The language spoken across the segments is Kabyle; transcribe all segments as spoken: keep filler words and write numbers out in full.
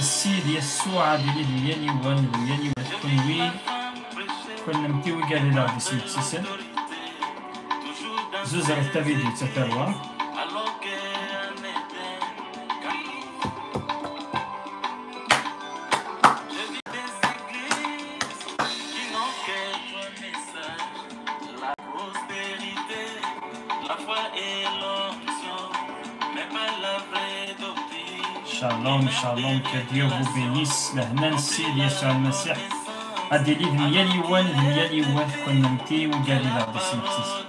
Sidi Yasuɛ ad yili d myal yiwen, d myal yiwet, kunwi, kunemti wigad i d aɣ-d-ismeḥsisen. Zuzret tavidyut a tarwa. Shalom, shalom, que Dieu vous bénisse. Lehna n Sidi Yasuɛ Lmasiḥ ad d-tili d myal yiwen, d myal yiwet, kunemti wigad i d aɣ-d-ismeḥsisen.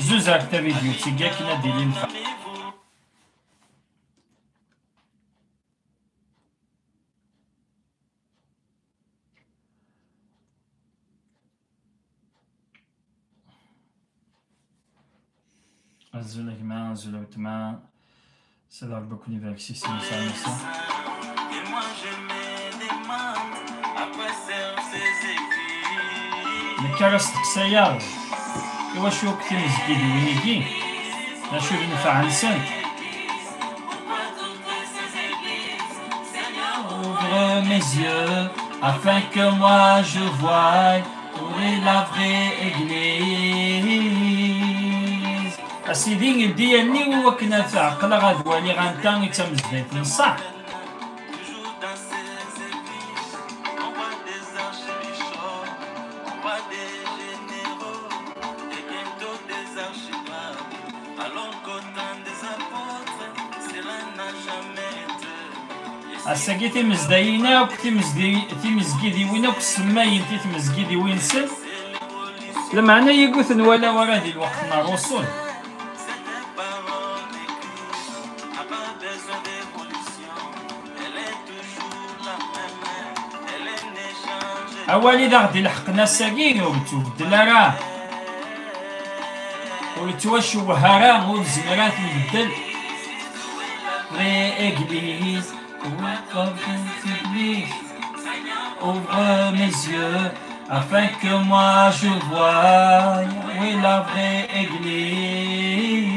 Zuzret tavidyut-agi akken ad d-tili nfeɛ. Azul a gma, azul a weltma. Sɛiɣ Rebbi ad ken-ibarek s isem n Ɛisa Lmasiḥ. Nekk ara steqsayeɣ, iwacu akk timezgidiwin-agi? D acu d nnfeɛ-nsent? Ouvre mes yeux afin que moi je voie où est la vraie église. A Sidi, ldi allen-iw i wakken ad ɛeqleɣ, ad waliɣ anta i d tamezdayt n ṣṣeḥ. Ass-agi timezdayin akk, timezdi-, timezgidiwin akk semmayent i tmezgidiwin-nsen. Lameɛna yagi ur ten-walaɣ ara di lweqt n ṛṛusul. Awal i d aɣ-d-ileḥqen ass-agi ur yettbeddel ara, ur yettwacewweh ara, ur nezmir ara ad t-nbeddel. Vraie église, ouvre mes yeux, afin que moi je voie, oui, la vraie église.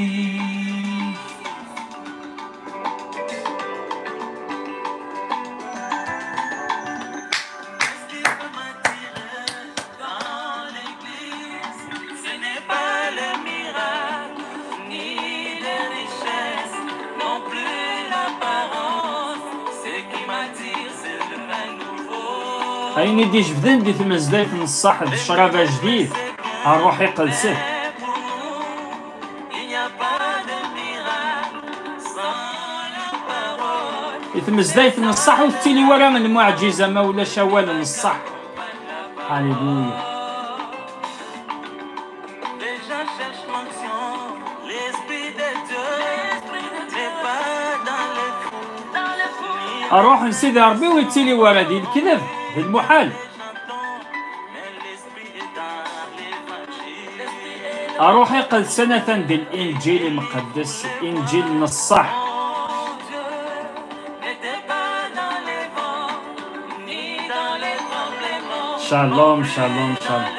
Ayen i d-ijebden di tmezdayt n ṣṣeḥ d ccrab ajdid, ṛṛuḥ iqedsen. I tmezdayt n ṣṣeḥ ur tettili wara lmuɛǧiza ma ulac awal n ṣṣeḥ. Alléluia. Ṛṛuḥ n Sidi Ṛebbi ur yettili wara di lekdeb, d lmuḥal. Ṛṛuḥ iqedsen atan di Linǧil imqeddes, Inǧil n ṣṣeḥ. Shalom, shalom, shalom.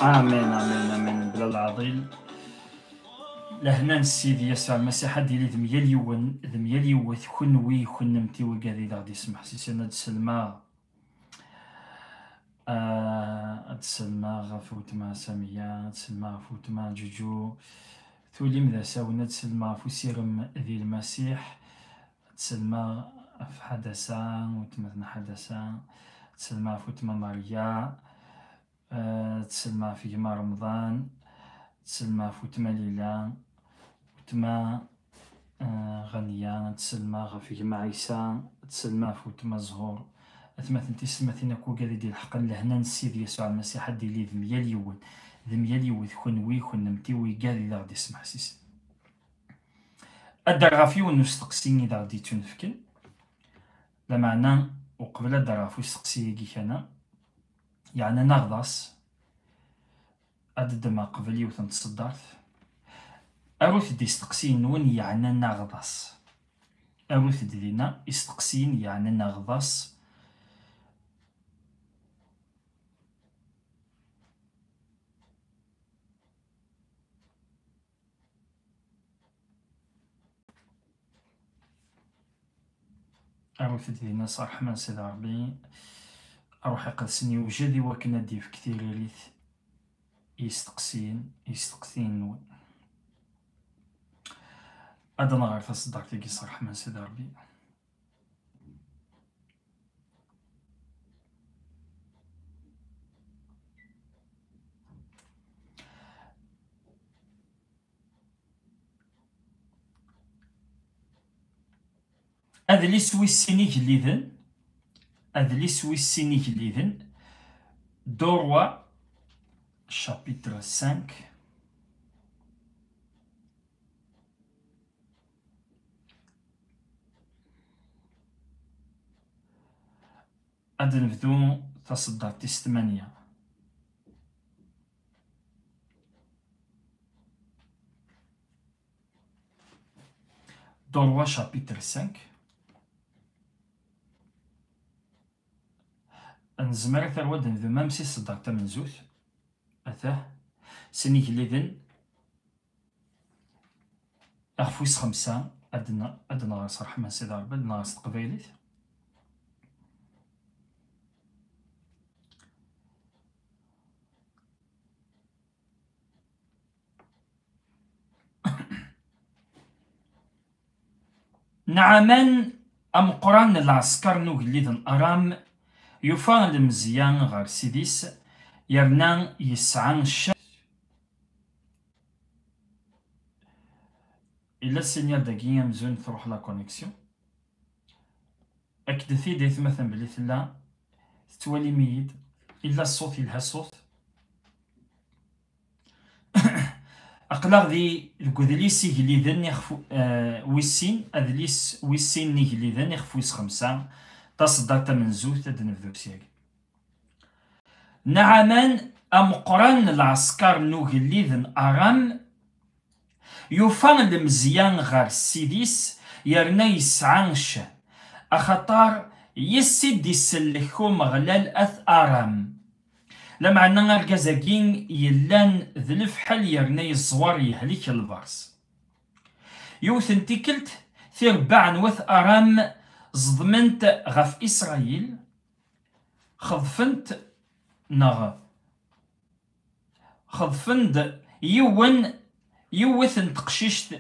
Amen, amen, amen. Bla lɛaḍil. Lehna n Sidi Yasuɛ Lmasiḥ ad d-yili d myal yiwen, d myal yiwet, kunwi, kunemti, wigad i d aɣ-d-ismeḥsisen, ad d-sellmeɣ. Ah, ad d-sellmeɣ ɣef weltma Samiya, ad d-sellmeɣ ɣef weltma Ǧuǧu. Tulim d asawen, ad d-sellmeɣ ɣef usirem di Lmasiḥ, ad d-sellmeɣ ɣef Ḥadasa, weltma-tneɣ Ḥadasa, ad d-sellmeɣ ɣef weltma Maria. Ah, ad d-sellmeɣ ɣef gma Remḍan, ad d-sellmeɣ ɣef weltma Lila, weltma, ah, Ɣanya, ad d-sellmeɣ ɣef gma Ɛisa, ad d-sellmeɣ ɣef weltma Zhur. Atmaten tiselmatin akk wigad i d-ileḥqen, lehna n Sidi Yasuɛ Lmasiḥ ad d-yili d myal yiwen, d myal yiwet, kunwi, kunemti, wigad i d aɣ-d-ismeḥsisen. Ad d-rreɣ ɣef yiwen n usteqsi i d aɣ-d-yettunefken. Lameɛna, uqbel ad d-rreɣ ɣef usteqsi-agi kan-a, yeɛnan aɣḍas, ad d-ddmeɣ qbel yiwet n tseddart. Arut-d isteqsiyen-nwen yeɛnan aɣḍas. Arut-d dinna isteqsiyen yeɛnan aɣḍas. Arut-d dinna s ṛṛeḥma n Sidi Ṛebbi. Ṛṛuḥ Iqedsen yewjed i wakken ad d-yefk tiririt i yisteqsiyen, i yisteqsiyen-nwen. Ad nɣer taṣeddart-agi s ṛṛeḥma n Sidi Ṛebbi. Adlis wis sin igelliden, adlis wis sin igelliden, Deux Rois, chapitre cinq. Ad nebdu taṣeddart tis tmanya. Deux Rois chapitre cinq. Nezmer ad terwa ad nebdu même si tṣeddart tamenzut. Atah. Sin igelliden ɣef wis xemsa, ad n-, ad nɣer s ṛṛeḥma n Sidi Ṛebbi, ad nɣer s teqbaylit. Naɛaman, ameqqran n lɛesker n ugellid n Aram, yufa lemzeyya ɣer ssid-is, yerna yesɛa ccan. Illa ssinyal dagi amzun truḥ la connexion. Akked-t-id aytmaten belli tella tettwalim-iyi-d. Illa ṣṣut, yelha ṣṣut. Aql-aɣ di, deg udlis igelliden ixef, eh, wis sin, adlis wis sin n igelliden ixef wis xemsa, taṣeddart tamenzut, ad d-nebdu syagi. Naɛaman, ameqqran n lɛesker n ugellid n Aram, yufa lemzeyya ɣer ssid-is, yerna yesɛa ccan, axaṭer yes-s i d-isellek Umeɣlal at Aram. Lameɛna argaz-agi yellan d lefḥel yerna yeẓwer, yehlek lberṣ. Yiwet n tikkelt, tirebbaɛ n wat Aram ẓedment ɣef Isṛayil, xeḍfent, neɣ xeḍfen-d yiwen, yiwet n teqcict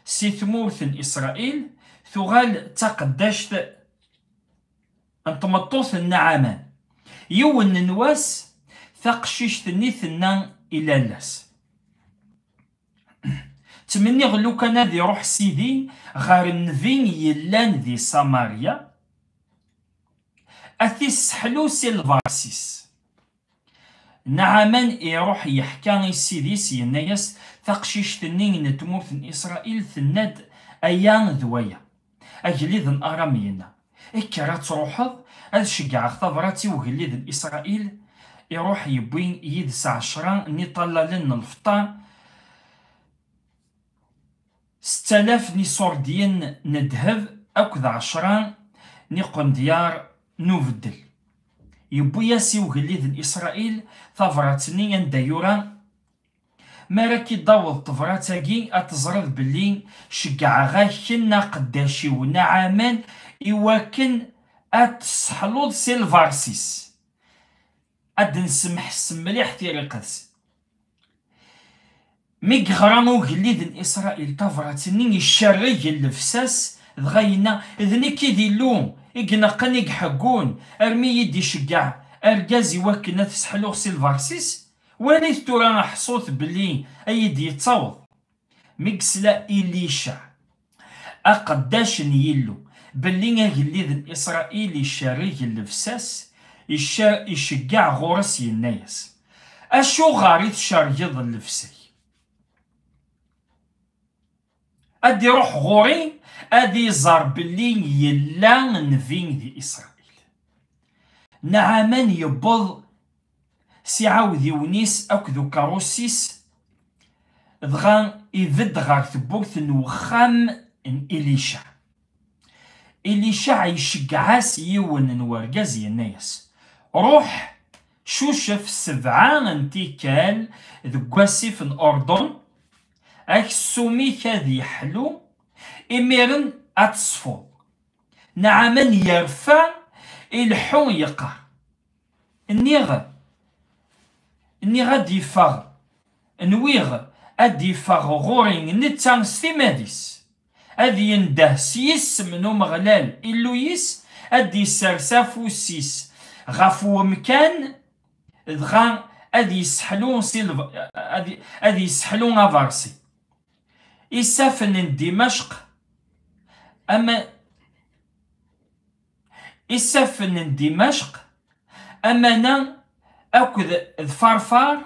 si tmurt n Isṛayil, tuɣal d taqeddact n tmeṭṭut n Naɛaman. Yiwen n wass, taqcict-nni tenna i lalla-s: "Ttmenniɣ lukan ad iruḥ sidi ɣer nnbi yellan di Samarya, ad t-isseḥlu si lberṣ-is." Naɛaman iruḥ yeḥka i ssid-is, yenna-yas: "Taqcict-nni n tmurt n Isṛayil tenna-d aya d waya." Agellid n Aram yenna: "Kker ad truḥeḍ, ad ceggɛeɣ tabrat i ugellid n Isṛayil." Iruḥ yewwi yid-s ɛecra n iṭallalen n lfeṭṭa, setta alaf n iṣurdiyen n ddheb akked ɛecra n iqendyar n ubeddel. Yewwi-yas i ugellid n Isṛayil tabrat-nni anda yura: "Mi ara k-id-taweḍ tebrat-agi, ad teẓreḍ belli ceggɛeɣ-ak-n aqeddac-iw Naɛaman i wakken ad t-tesseḥluḍ si lberṣ-is." Ad d-nsemḥes mliḥ tiriqet. Mi yeɣra ugellid n Isṛayil tabrat-nni, icerreg llebsa-s, dɣa yenna: "D nekk i d Illu i ineqqen, i iḥeggun, armi i d-iceggeɛ argaz i wakken ad t-sseḥluɣ si lberṣ-is? Walit tura aḥṣut belli ad yi-d-yettaweḍ." Mi yesla Ilica, aqeddac n Yillu, belli agellid n Isṛayil icerreg llebsa-s, ica-, iceggeɛ ɣur-s, yenna-yas: "Acuɣer i tcerrgeḍ llebsa-k? Ad iruḥ ɣur-i, ad iẓer belli yella nnbi di Isṛayil." Naɛaman yewweḍ s iɛawdiwen-is akked ukerrus-is, dɣa ibedd ɣer tewwurt n wexxam n Ilica. Ilica iceggeɛ-as yiwen n wergaz, yenna-yas: "Ruḥ cucef sebɛa n tikkal deg wasif n Urdun, aksum-ik ad yeḥlu, imiren ad teṣfuḍ." Naɛaman yerfa, ileḥḥu, yeqqar: Nniɣ, nniɣ ad d-yeffeɣ, nwiɣ ad d-yeffeɣ ɣur-i netta s timmad-is, ad yendeh s yisem n Umeɣlal Illu-is, ad d-yessers afus-is ɣef wemkan, dɣa ad yesseḥlu si lb-, ad, ad yesseḥlu aberṣi. Isaffen n Dimecq, ama, isaffen n Dimecq, amana akked d Farfar,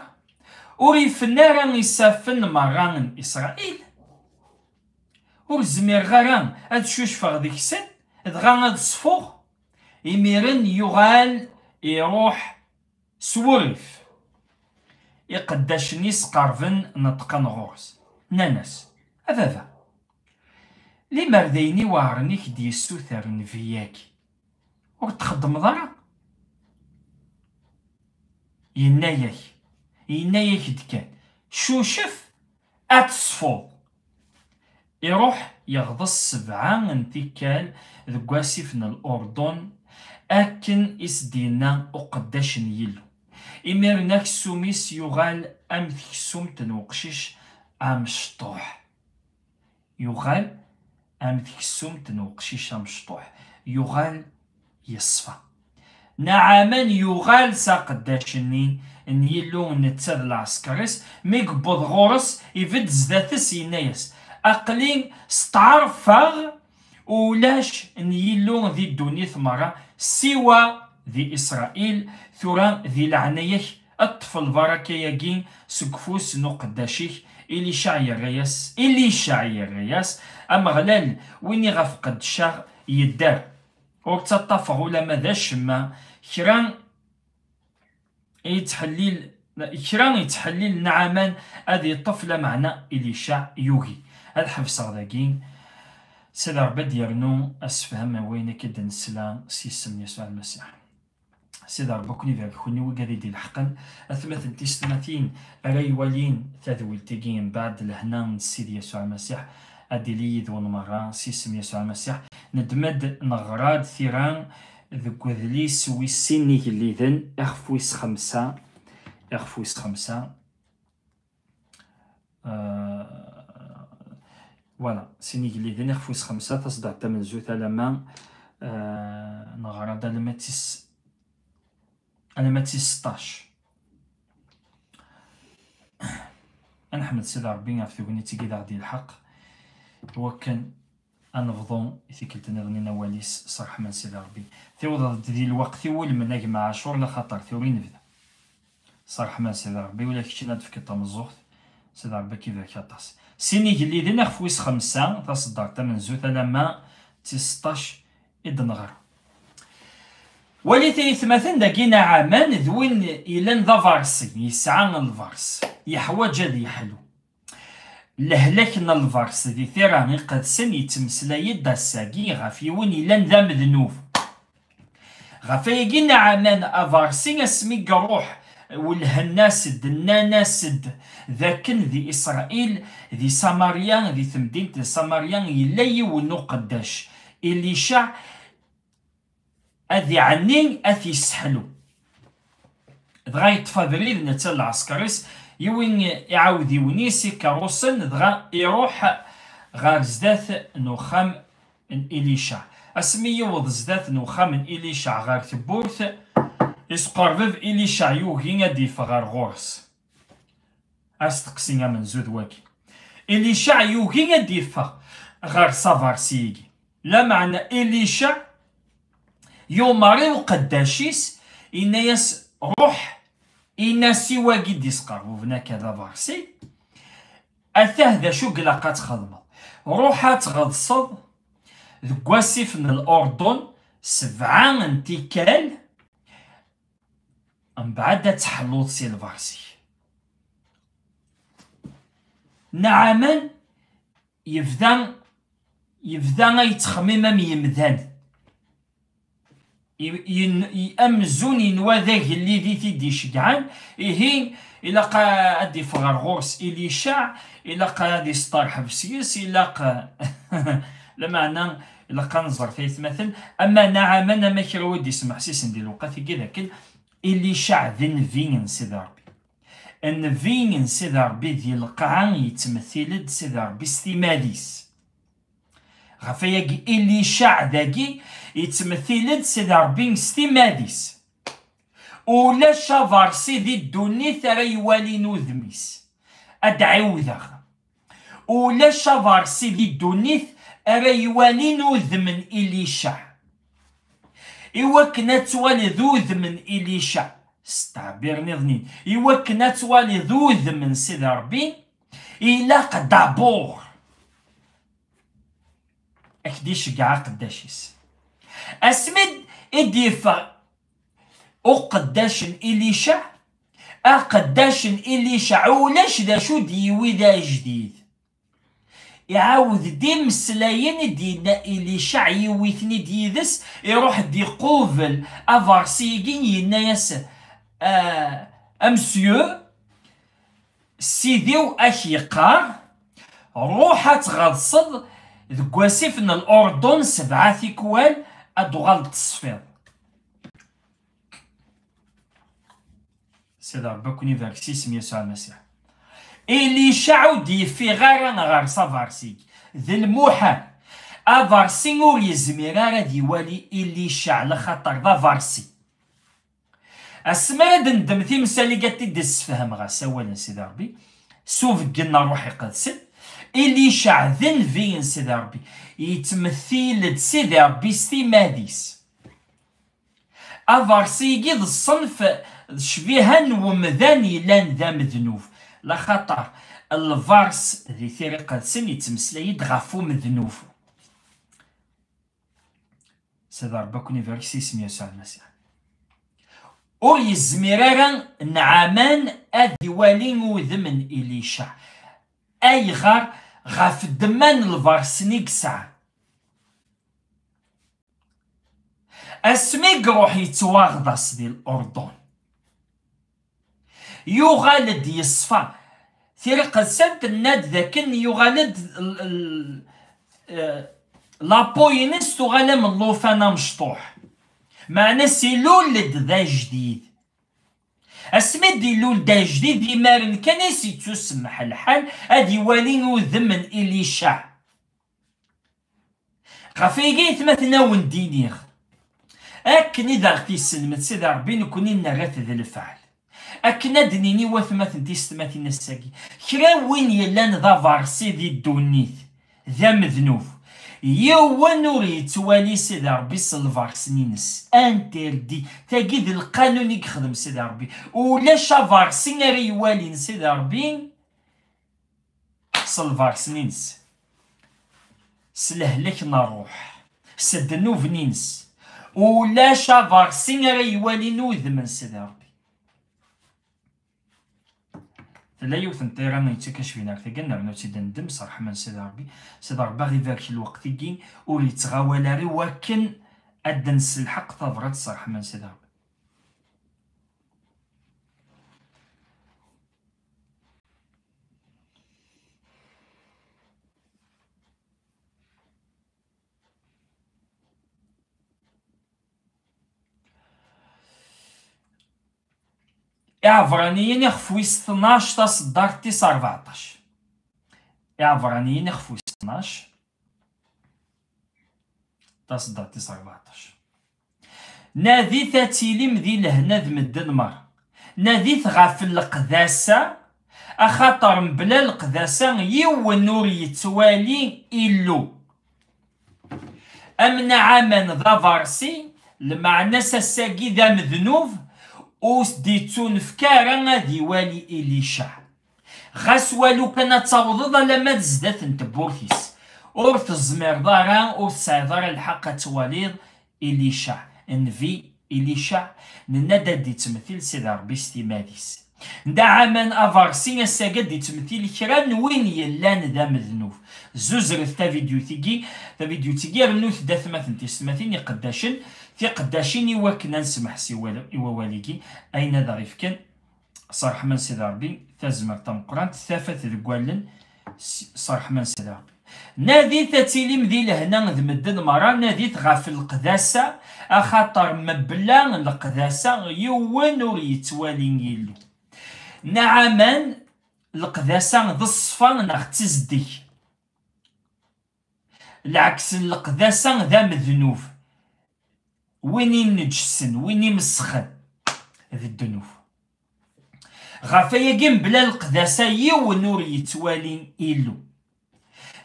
ur ifen ara isaffen merra n Isṛayil. Ur zmireɣ ara ad cucfeɣ deg-sen, dɣa ad ṣfuɣ. Imiren yuɣal iṛuḥ s wurrif. Iqeddacen-is qerben neṭqen ɣur-s. Nnan-as: A baba, limer d ayen iweɛren i k-d-yessuter nnbi-agi, ur t-txeddmeḍ ara? Yenna-yak, yenna-yak-d kan: Cucef, ad teṣfuḍ. Iruḥ yeɣḍes sebɛa n tikkal deg wasif n Lurdun, akken i s-d-yenna uqeddac n Yillu. Imiren aksum-is yuɣal am teksumt n uqcic amecṭuḥ. Yuɣal am teksumt n uqcic amecṭuḥ. Yuɣal yeṣfa. Naɛaman yuɣal s aqeddac-nni n Yillu, netta d lɛesker-is. Mi yewweḍ ɣur-s, ibedd zdat-s, yenna-yas: Aql-i steɛṛfeɣ ulac n Yillu di ddunit merra, siwa di Isṛayil. Tura, di leɛnaya-k, ṭṭef lbaraka-agi seg ufus n uqeddac-ik. Ilicaɛ yerra-yas, Ilicaɛ yerra-yas: Ameɣlal, win i ɣef qeddceɣ, yedder. Ur ttaṭṭafeɣ ula ma d acemma. Kra yettḥellil, kra yettḥellil Naɛaman ad yeṭṭef, lameɛna Ilicaɛ yugi. Ad ḥebseɣ dagi. Sidi Ṛebbi ad d-yernu asefhem n wayen akka d-nesla s yisem n Yasuɛ Lmasiḥ. Sidi Ṛebbi, ad ken-ibarek kunwi wigad i d-ileḥqen, atmaten tisetmatin ara iwalin tadwilt-agi mbeɛd lehna n Sidi Yasuɛ Lmasiḥ, ad d-ili yid-wen merra s yisem Yasuɛ Lmasiḥ. Neddem-d, neɣra-d tira deg wedlis wis sin igelliden, ixef wis xemsa, ixef wis xemsa. Euh, voilà, sin igelliden, ixef wis xemsa, taṣeddart tamenzut, alamma, euh, neɣra-d alamma d tis, alamma d tis seṭṭac. Ad neḥmed Sidi Ṛebbi ɣef tegnit-agi d aɣ-d-ilḥeq, iwakken ad nebḍu i tikkelt nniḍen n awal-is s ṛṛeḥma n Sidi Ṛebbi. Tiwḍeḍ-d di lweqt iwulmen a gma Ɛacur, laxaṭer tura i nebda. S ṛṛeḥma n Sidi Ṛebbi, ula keččini ad d-tefkeḍ tameẓẓuɣt, Sidi Ṛebbi ad k-ibarek aṭas. Sin igelliden, ixef wis xemsa, taṣeddart tamenzut, alamma d tis seṭṭac i d-neɣra. Walit ay atmaten, dagi Naɛaman d win yellan d aberṣi, yesɛa lberṣ, yeḥwaǧ ad yeḥlu. Lehlak n lberṣ di Tira Iqedsen yettmeslay-d ass-agi ɣef yiwen yellan d amednub. Ɣef ayagi Naɛaman aberṣi, asmi iruḥ, welhen-as-d, nnan-as-d d akken di Isṛayil, di Samarya, di temdint n Samarya, yella yiwen n uqeddac, Ilicaɛ, ad iɛenni, ad t-yesseḥlu. Dɣa yeṭṭef abrid netta d lɛesker-is, yiwi iɛawdiwen-is, ikeṛṛusen, dɣa iruḥ ɣer zdat n uxxam n Ilicaɛ. Asmi yewweḍ zdat n uxxam n Ilicaɛ ɣer tewwurt, isqerbeb Ilicaɛ, yugi ad d-yeffeɣ ɣer ɣur-s. Asteqsi amenzu d wagi. Ilicaɛ yugi ad d-yeffeɣ ɣer s aberṣi-agi. Lameɛna Ilicaɛ yumeṛ i uqeddac-is, yenna-yas: Ruḥ, in-as i wagi d-isqerbuben akka d aberṣi, atah d acu i ilaq ad txedmeḍ. Ruḥ ad tɣeḍseḍ deg wasif n Lurdun sebɛa n tikkal, mbeɛd ad tḥelluḍ si lberṣ-ik. Naɛaman yebda, yebda a yettxemmim am yemdanen. I-, yen-, i-, amzun yenwa d agellid i t-id-iceggɛen, ihi ilaq a-, ad d-iffeɣ ɣer ɣur-s Ilicaɛ, ilaq ad isteṛḥeb seg-s, ilaq, lameɛna Ilaq ad nẓer taytmaten, ama Naɛaman, ama kra wi d-ismeḥsisen di lewqat-agi d akken Ilicaɛ d nnbi n Sidi Ṛebbi. Nnbi n Sidi Ṛebbi di lqaɛa yettmettil-d Sidi Ṛebbi s timad-is. Ɣef ayagi, Ilicaɛ dagi yettmettil-d Sidi Ṛebbi s timad-is. Ulac abersi di ddunit ara iwalin udem-is. Ad d-ɛiwdeɣ. Ulac abersi di ddunit ara iwalin udem n Ilicaɛ. Iwakken ad twaliḍ udem n Ilicaɛ, s ttɛebbiṛ niḍen, iwakken ad twaliḍ udem n Sidi Ṛebbi, ilaq d'abord ad k-d-iceggeɛ aqeddac-is. Asmi d-, i d-yeffeɣ uqeddac n Ilicaɛ, aqeddac n Ilicaɛ ulac d acu d-yiwi d ajdid. Iɛawed-d imeslayen i d-yenna Ilicaɛ, yiwi-ten-id yid-s, iruḥ-d iqubel abersi-agi, yenna-yas, "Ah, a monsieur, Sidi-w ak-yeqqar, ruḥ ad tɣeḍseḍ deg wasif n Lurdun sebɛa tikwal, ad d-tuɣaleḍ tesfiḍ." Sidi Ṛebbi ad ken-ibarek s yisem Yasuɛ Lmasiḥ. Ilicaɛ ur d-yeffiɣ ara ɣer-s abersi-agi. D lmuḥal. Abersi ur yezmir ara ad iwali Ilicaɛ, lxaṭer d abersi. Asmi ara d-neddem timsal-agi ad t-id-ssefhmeɣ asawal n Sidi Ṛebbi, s ubeggen n Ṛṛuḥ Iqedsen, Ilicaɛ d nnbi n Sidi Ṛebbi, yettmettil-d Sidi Ṛebbi s timad-is. Abersi-agi d ṣṣenf, d ccbiha n wemdan yellan d amednub, laxaṭer lbers di Tira Iqedsen yettmeslay-d ɣef umednub. Sidi Ṛebbi ad ken-ibarek s yisem Yasuɛ Lmasiḥ. Ur yezmir ara Naɛaman ad iwali udem n Ilicaɛ. Ayɣer? Ɣef ddemma n lbers-nni i yesɛa. Asmi i iruḥ yettwaɣḍas di Lurdun, yuɣal-d yeṣfa. Tira Iqedsen tenna-d d akken yuɣal-d l-, l-, eh, la peau-ines tuɣal am llufan amecṭuḥ. Meɛna-s ilul-d d ajdid. Asmi d-ilul d ajdid, imaren kan i s-yettusemmeḥ lḥal ad iwali udem n Ilicaɛ. Ɣef wayagi, aytmaten, a wen-d-iniɣ, akken i d aɣ-t-yesselmed Sidi Ṛebbi, nekkni nerra-t d lfeɛl. Akken ad d-nini i watmaten tisetmatin ass-agi, kra n win yellan d abersi di ddunit, d amednub, yiwen ur yettwali Sidi Ṛebbi s lberṣen-ines. Interdit. Tagi d lqanun i yexdem Sidi Ṛebbi. Ulac abersi ara iwalin Sidi Ṛebbi s lberṣen-ines, s lehlak n ṛṛuḥ, s ddnuben-ines. Ulac aberṣi ara iwalin udem n Sidi Ṛebbi. Tella yiwet n tira yettakacfen ar tagi, nernu-tt-id ndem s ṛṛeḥma n Sidi Ṛebbi. Sidi Ṛebbi ad ɣ-ibarek lweqt-agi, ur yettɣawal ara i wakken ad d-nselḥeq tabrat s ṛṛeḥma n Sidi Ṛebbi. Iɛebṛaniyen ixef wis tnac, taṣeddart tis rbeɛṭac. Iɛebṛaniyen ixef wis tnac, taṣeddart tis rbeɛṭac. Nadit ad tilim di lehna d medden merra. Nadit ɣef leqdasa, axaṭer mebla leqdasa yiwen ur yettwali Illu. Am Naɛaman d abersi, lmeɛna-s ass-agi d amednub, ur s-d-ittunefk ara ad iwali Ilica. Ɣas walu kan ad tawḍeḍ alamma d zdat n tewwurt-is, ur tezmireḍ ara, ur tesɛiḍ ara lḥeqq ad twaliḍ Ilica, nnbi Ilica, nenna-d ad d-ittmetil Sidi Ṛebbi s timad-is. Naɛaman abersi ass-agi ad d-ittmetil kra n win yellan d amednub. Zuzret tavidyut-igi, tavidyut-igi, rnut-d atmaten tisetmatin iqeddacen, tiqeddacin i wakken ad nsemḥes i wal-, i wawal-igi, ayen ad aɣ-ifken s ṛṛeḥma n Sidi Ṛebbi, tazmert tameqqrant, tafat deg wallen, s, s ṛṛeḥma n Sidi Ṛebbi. Nadit ad tilim di lehna d medden merra, nadit ɣef leqdasa, axaṭer mebla leqdasa yiwen ur yettwali Illu. Naɛaman, leqdasa d ṣṣfa neɣ d tezdeg. Lɛeks n leqdasa d amednub. Win ineǧsen, win imesxen, d ddnub. Ɣef ayagi, mebla leqdasa, yiwen ur yettwali Illu.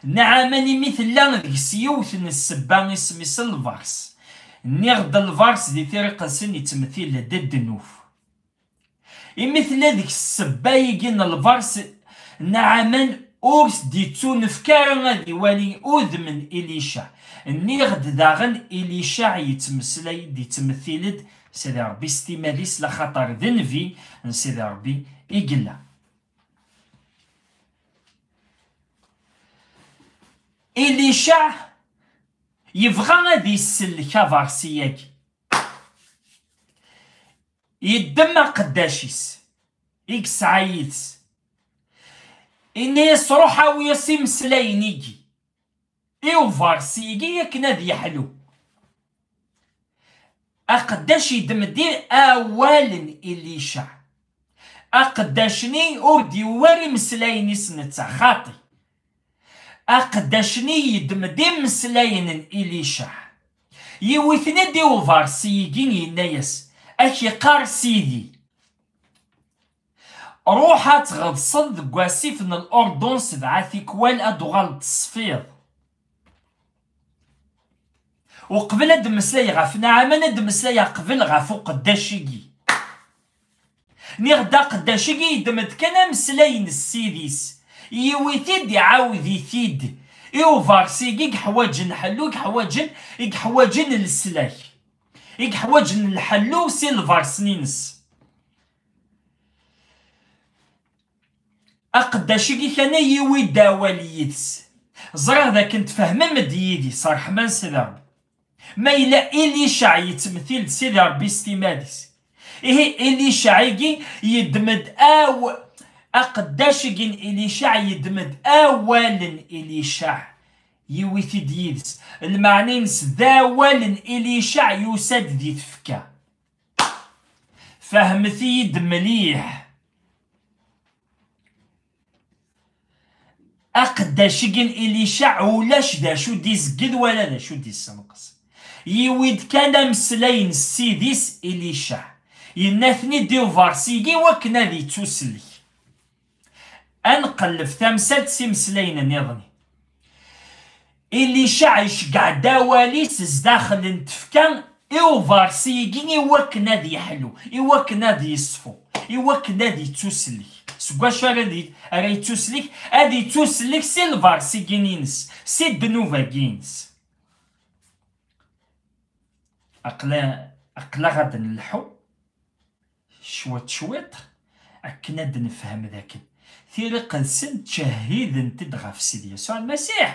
Naɛaman, imi tella deg-s yiwet n ssebba, isem-is lbers. Nniɣ-d lbers di Tira Iqedsen yettmetil-d ddnub. Imi tella deg ssebba-agi n lbers, Naɛaman ur s-d-ittunefk ara ad iwali udem n Ilica. Nniɣ-d daɣen Ilica yettmeslay-d, yettmetil-d Sidi Ṛebbi s timmad-is, laxaṭer d nnbi n Sidi Ṛebbi i yella. Ilica yebɣa ad isellek abersi-agi. Yeddem aqeddac-is i yesɛa yid-s, ini-as: "Ruḥ awi-as imeslayen-igi i ubersi-igi akken ad yeḥlu." Aqeddac yeddem-d awal n Ilica. Aqeddac-nni ur d-yewwi ara imeslayen-is netta, xaṭi. Aqeddac-nni yeddem-d imeslayen n Ilica. Yiwi-ten-id i ubersi-igi, yenna-yas: "Ad k-iqqar Sidi, ruḥ ad tɣeḍseḍ deg wasif n Lurdun sebɛa tikwal, ad d-tuɣaleḍ tesfiḍ." Uqbel ad d-mmeslay ɣef Naɛaman, ad d-mmeslay qbel ɣef uqeddac-igi. Niɣ-d aqeddac-agi yeddem-d kan ameslay n ssid-is, yiwi-t-id, iɛawed-it-id i ubersi-agi i yeḥwaǧen ḥellu, i yeḥwaǧen, i yeḥwaǧen leslak, i yeḥwaǧen lḥellu si lbersen-ines. Aqeddac-agi kan yiwi-d awal yid-s. Ẓriɣ d akken tfehmem-d yid-i, s ṛṛeḥma n Sidi Ṛebbi. Ma yella Ilicaɛ yettmetil-d Sidi Ṛebbi s timmad-is, ihi Ilicaɛ-agi yeddem-d aw-, aqeddac-agi n Ilicaɛ yeddem-d awal n Ilicaɛ, yiwi-t-id yid-s. Lmeɛna-ines d awal n Ilicaɛ yusa-d di tfekka. Fehmet-iyi-d mliḥ. Aqeddac-agi n Ilicaɛ ulac d acu d-izegged wala d acu d-issenqes. Yiwi-d kan ameslay n ssid-is Ilicaɛ. Yenna-ten-id i ubersi-agi wakken ad ittuslek. Ad nqelleb tamsalt s imeslayen nniḍen. Ilicaɛ iceggeɛ-d awal-is zdaxel n tfekka i ubersi-igi i wakken ad yeḥlu, i wakken ad yeṣfu, i wakken ad yettuslek. Seg wacu ara d-, ara yettuslek? Ad yettuslek si lbersi-igi-ines, si ddnub-agi-ines. Aqla-, aql-aɣ ad d-nelḥu cwiṭ cwiṭ akken ad d-nefhem d akken Tira Iqedsen ttcehhident-d ɣef Sidi Yasuɛ Lmasiḥ.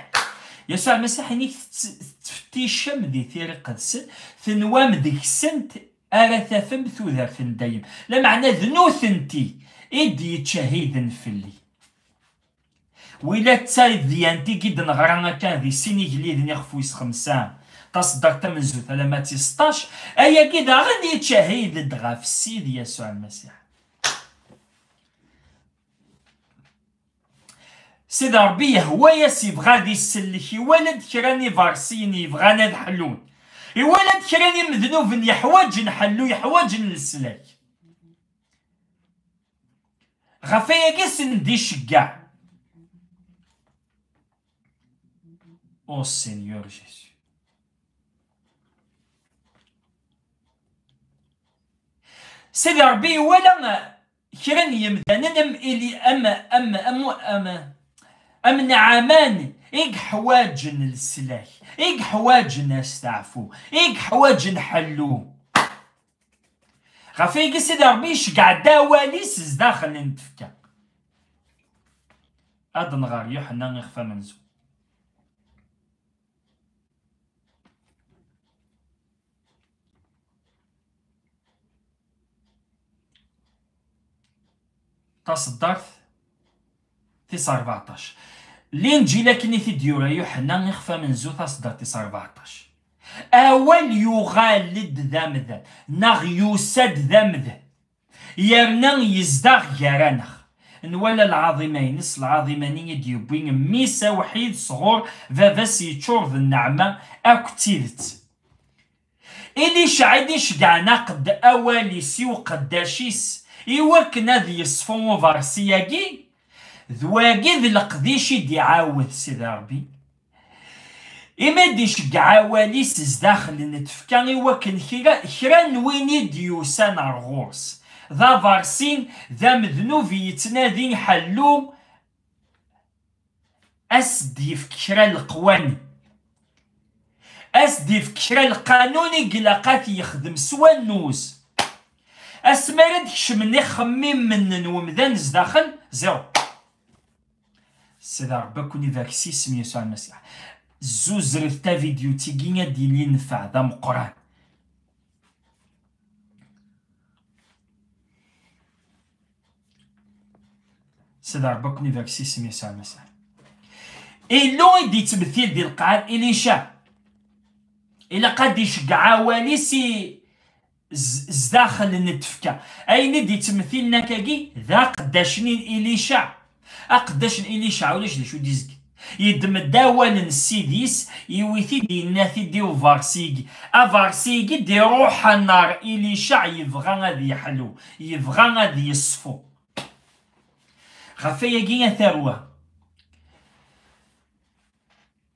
Yasuɛ Lmasiḥ, inik tett-, tettfetticem di Tira Iqedsen, tenwam deg-sent ara tafem tudert n dayem. Lameɛna d nutenti i d-yettcehhiden fell-i. Wila d tadyant i d-neɣra akka di sin igelliden ixef wis xemsa, taṣeddart tamenzut alamma d tis seṭṭac, ayagi daɣen yettcehhid-d ɣef Sidi Yasuɛ Lmasiḥ. Sidi Ṛebbi yehwa-yas, yebɣa ad isellek, iwala-d kra n ibersiyen yebɣan ad ḥlun, iwala-d kra n imednuben yeḥwaǧen ḥellu, yeḥwaǧen leslak. Ɣef wayagi i sen-d-iceggeɛ. Oh Seigneur Jésus. Sidi Ṛebbi iwala kra n yemdanen am Ili-, am, am, am, am, am Naɛaman i yeḥwaǧen leslak, i yeḥwaǧen asteɛfu, i yeḥwaǧen ḥellu. Ɣef wayagi Sidi Ṛebbi iceggeɛ-d awal-is zdaxel n tfekka. Ad nɣer Yuḥenna ixef amenzu. Taṣeddart tis rbeɛṭac. Linǧil akken i t-id-yura Yuḥenna, ixef amenzu, taṣeddart tis rbeɛṭac. Awal yuɣal-d d amdan, neɣ yusa-d d amdan, yerna yezdeɣ gar-aneɣ. Nwala lɛaḍima-ines, lɛaḍima-nni i d-yewwi Mmi-s awḥid sɣur Baba-s, yeččur d nneɛma akked tidet. Ilicaɛ i d-iceggɛen aqed-, awal-is i uqeddac-is i wakken ad yeṣfu uberṣi-agi, d wagi d leqdic i d-iɛawed Sidi Ṛebbi. Imi d-iceggeɛ awal-is zdaxel n tfekka i wakken kra, kra n win i d-yusan ar ɣur-s, d aberṣi, d amednub yettnadin ḥellu, a s-d-yefk kra n leqwanen, a s-d-yefk kra n lqanun i ilaq ad t-yexdem s wannuz. Asmi ara d-kecmen ixemmimen n wemdan zdaxel, zéro. Sidi Ṛebbi ad ken-ibarek s yisem Yasuɛ Lmasiḥ. Zuzret tavidyut-agi, ad d-yili nnfeɛ d ameqqran. Sidi Ṛebbi ad ken-ibarek s yisem Yasuɛ Lmasiḥ. Illu i d-yettmettil di lqaɛa d Ilicaɛ. Ilaq ad d-iceggeɛ awal-is i z-, zdaxel n tfekka. Ayen i d-yettmettilen akkagi d aqeddac-nni n Ilicaɛ. Aqeddac n Ilicaɛ ulac d acu d-izgel. Yeddem-d awal n Ssid-is, iwi-t-id, yenna-t-id i uberṣi-agi. Aberṣi-agi d-iruḥen ar Ilicaɛ, yebɣa ad yeḥlu, yebɣa ad yeṣfu. Ɣef ayagi a tarwa,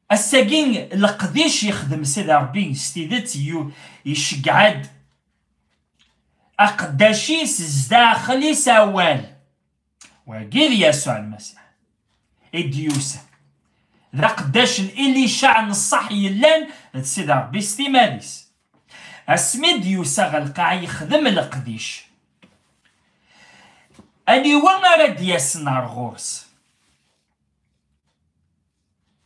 ass-agi leqdic yexdem Sidi Ṛebbi s tidet, yu-, iceggeɛ-d aqeddac-is zdaxel-is awal. Wagi d Yasuɛ Lmasiḥ i d-yusa. D aqeddac n Ilicaɛ n ṣṣeḥ yellan d Sidi Ṛebbi s timmad-is. Asmi d-yusa ɣer lqaɛa yexdem leqdic. Aniwa ara d-yasen ar ɣur-s?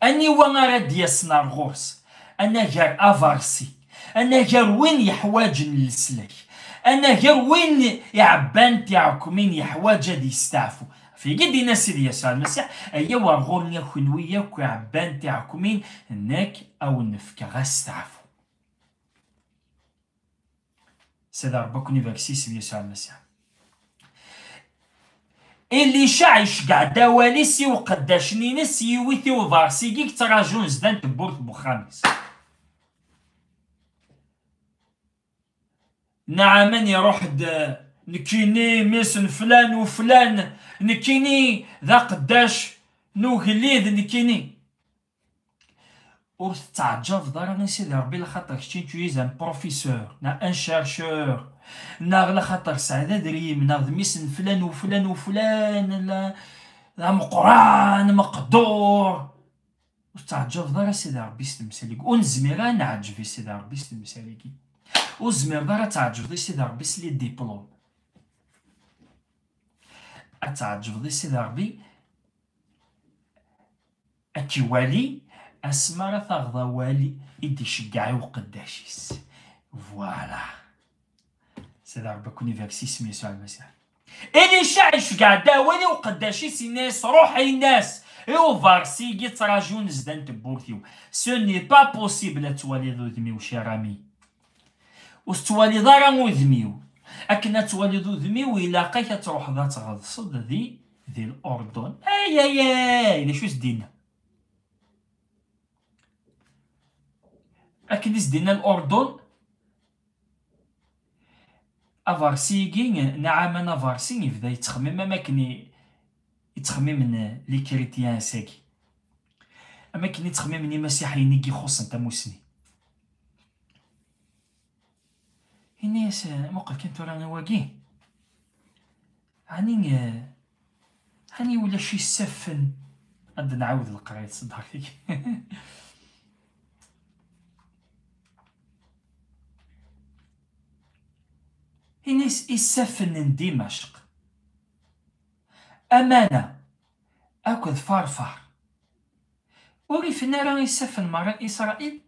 Aniwa ara d-yasen ar ɣur-s? Anagar aberṣi, anagar win yeḥwaǧen leslak, anagar win iɛebban tiɛekmin yeḥwaǧ ad yesteɛfu. Ɣef wagi d-yenna Sidi Yasuɛ Lmasiḥ, ayaw ar ɣur-i a kunwi yakk iɛebban tiɛekmin, nekk a wen-fkeɣ asteɛfu. Sidi Ṛebbi ad ken-ibarek s yisem Yasuɛ Lmasiḥ. Ilicaɛ iceggeɛ-d awal-is i uqeddac-nni-ines, yiwi-t i uberṣi-agi yettraǧun zdat n tewwurt n wexxam-is. Naɛaman iruḥ-d, nekkini mmi-s n flan u flan, nekkini d aqeddac n ugellid, nekkini. Ur tettɛeǧǧabeḍ ara i Sidi Ṛebbi, laxaṭer keččini tu es un professeur, neɣ un chercheur, neɣ laxaṭer tesɛiḍ adrim, neɣ d mmi-s n flan u flan u flan, la, d ameqqran, meqdur. Ur tettɛeǧǧabeḍ ara Sidi Ṛebbi s temsal-agi. Ur nezmir ara ad neɛǧeb i Sidi Ṛebbi s temsal-agi. Ur tezmireḍ ara ad tɛeǧbeḍ i Sidi Ṛebbi s les diplômes. Ad tɛeǧbeḍ i Sidi Ṛebbi ad k-iwali asmi ara taɣeḍ awal i d-iceggeɛ i uqeddac-is. Voilà. Sidi Ṛebbi ad ken-ibarek s yisem Yasuɛ Lmasiḥ. Ilicaɛ iceggeɛ-d awal i uqeddac-is, yenna-yas, ruḥ, yenna-yas, i uberṣi-agi yettraǧun zdat n tewwurt-iw. Ce n'est pas possible ad twaliḍ udem-iw, cher ami. Ur tettwaliḍ ara udem-iw. Akken ad twaliḍ udem-iw, ilaq-ak ad truḥeḍ ad tɣeḍseḍ di, di Lurdun. Ay, ay, ay, d acu i s-d-yenna? Akken i s-d-yenna Lurdun, aberṣi-agi, Naɛaman aberṣi, yebda yettxemmim am akken i, i ttxemmimen les chrétiens ass-agi. Am akken i ttxemmimen imasiḥiyen i ixuṣṣen tamusni. Ini-as, eh, muqel kan tura i wagi. Ɛni, eh, ɛni ulac isaffen? Ad d-nɛawed leqrayet s ddhar-ik. Ini-as isaffen n Dimecq, Amana akked Farfar. Ur ifen ara isaffen merra n Isṛayil?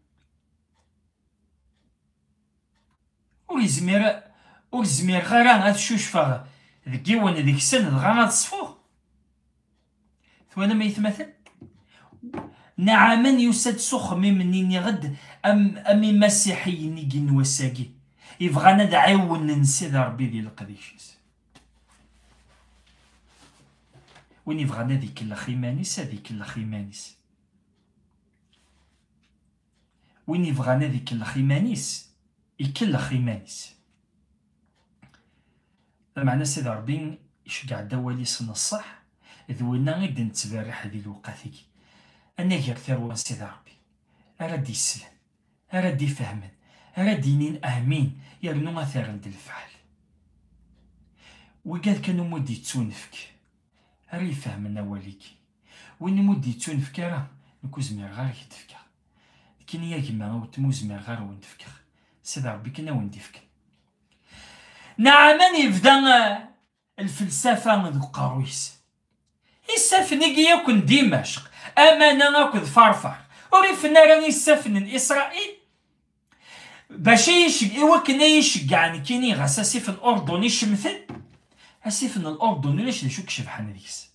Ur izmir, ur zmireɣ ara ad cucfeɣ deg yiwen deg-sen dɣa ad ṣfuɣ. Twalam aytmaten? Naɛaman yusa-d s uxemmim-nni, nniɣ-d, am, am imasiḥiyen-igi n wass-agi, ibɣan ad ɛiwnen Sidi Ṛebbi di leqdic-is. Win ibɣan ad ikellex iman-is, ad ikellex iman-is. Win ibɣan ad ikellex iman-is, ikellex iman-is. Lameɛna Sidi Ṛebbi iceggeɛ-d awal-is n ṣṣeḥ, d winna i d-nettberriḥ di lewqat-agi. Anagar tarwa n Sidi Ṛebbi, ara d-yeslen, ara d-ifehmen, ara d-inin amin, yernu ad t-rren d lfeɛl. Wigad kan umi d-yettunefk, ara ifehmen awal-agi. Win umi d-yettunefk ara, nekk ur zmireɣ ara ad k-d-fkeɣ. Nekkini a gma, a weltma, ur zmireɣ ara ad wen-d-fkeɣ. Sidi Ṛebbi kan a wen-d-ifken. Naɛaman yebda, eh, lfelsafa deg uqerruy-is. Isaffen-agi yakk n Dimecq, Amana akked Farfar, ur ifen ara isaffen n Isṛayil? Bac ay iceg-, i wakken ay iceggɛen kini ɣas asif n Urdun icemten, asif n Urdun ulac d acu i icebḥen deg-s.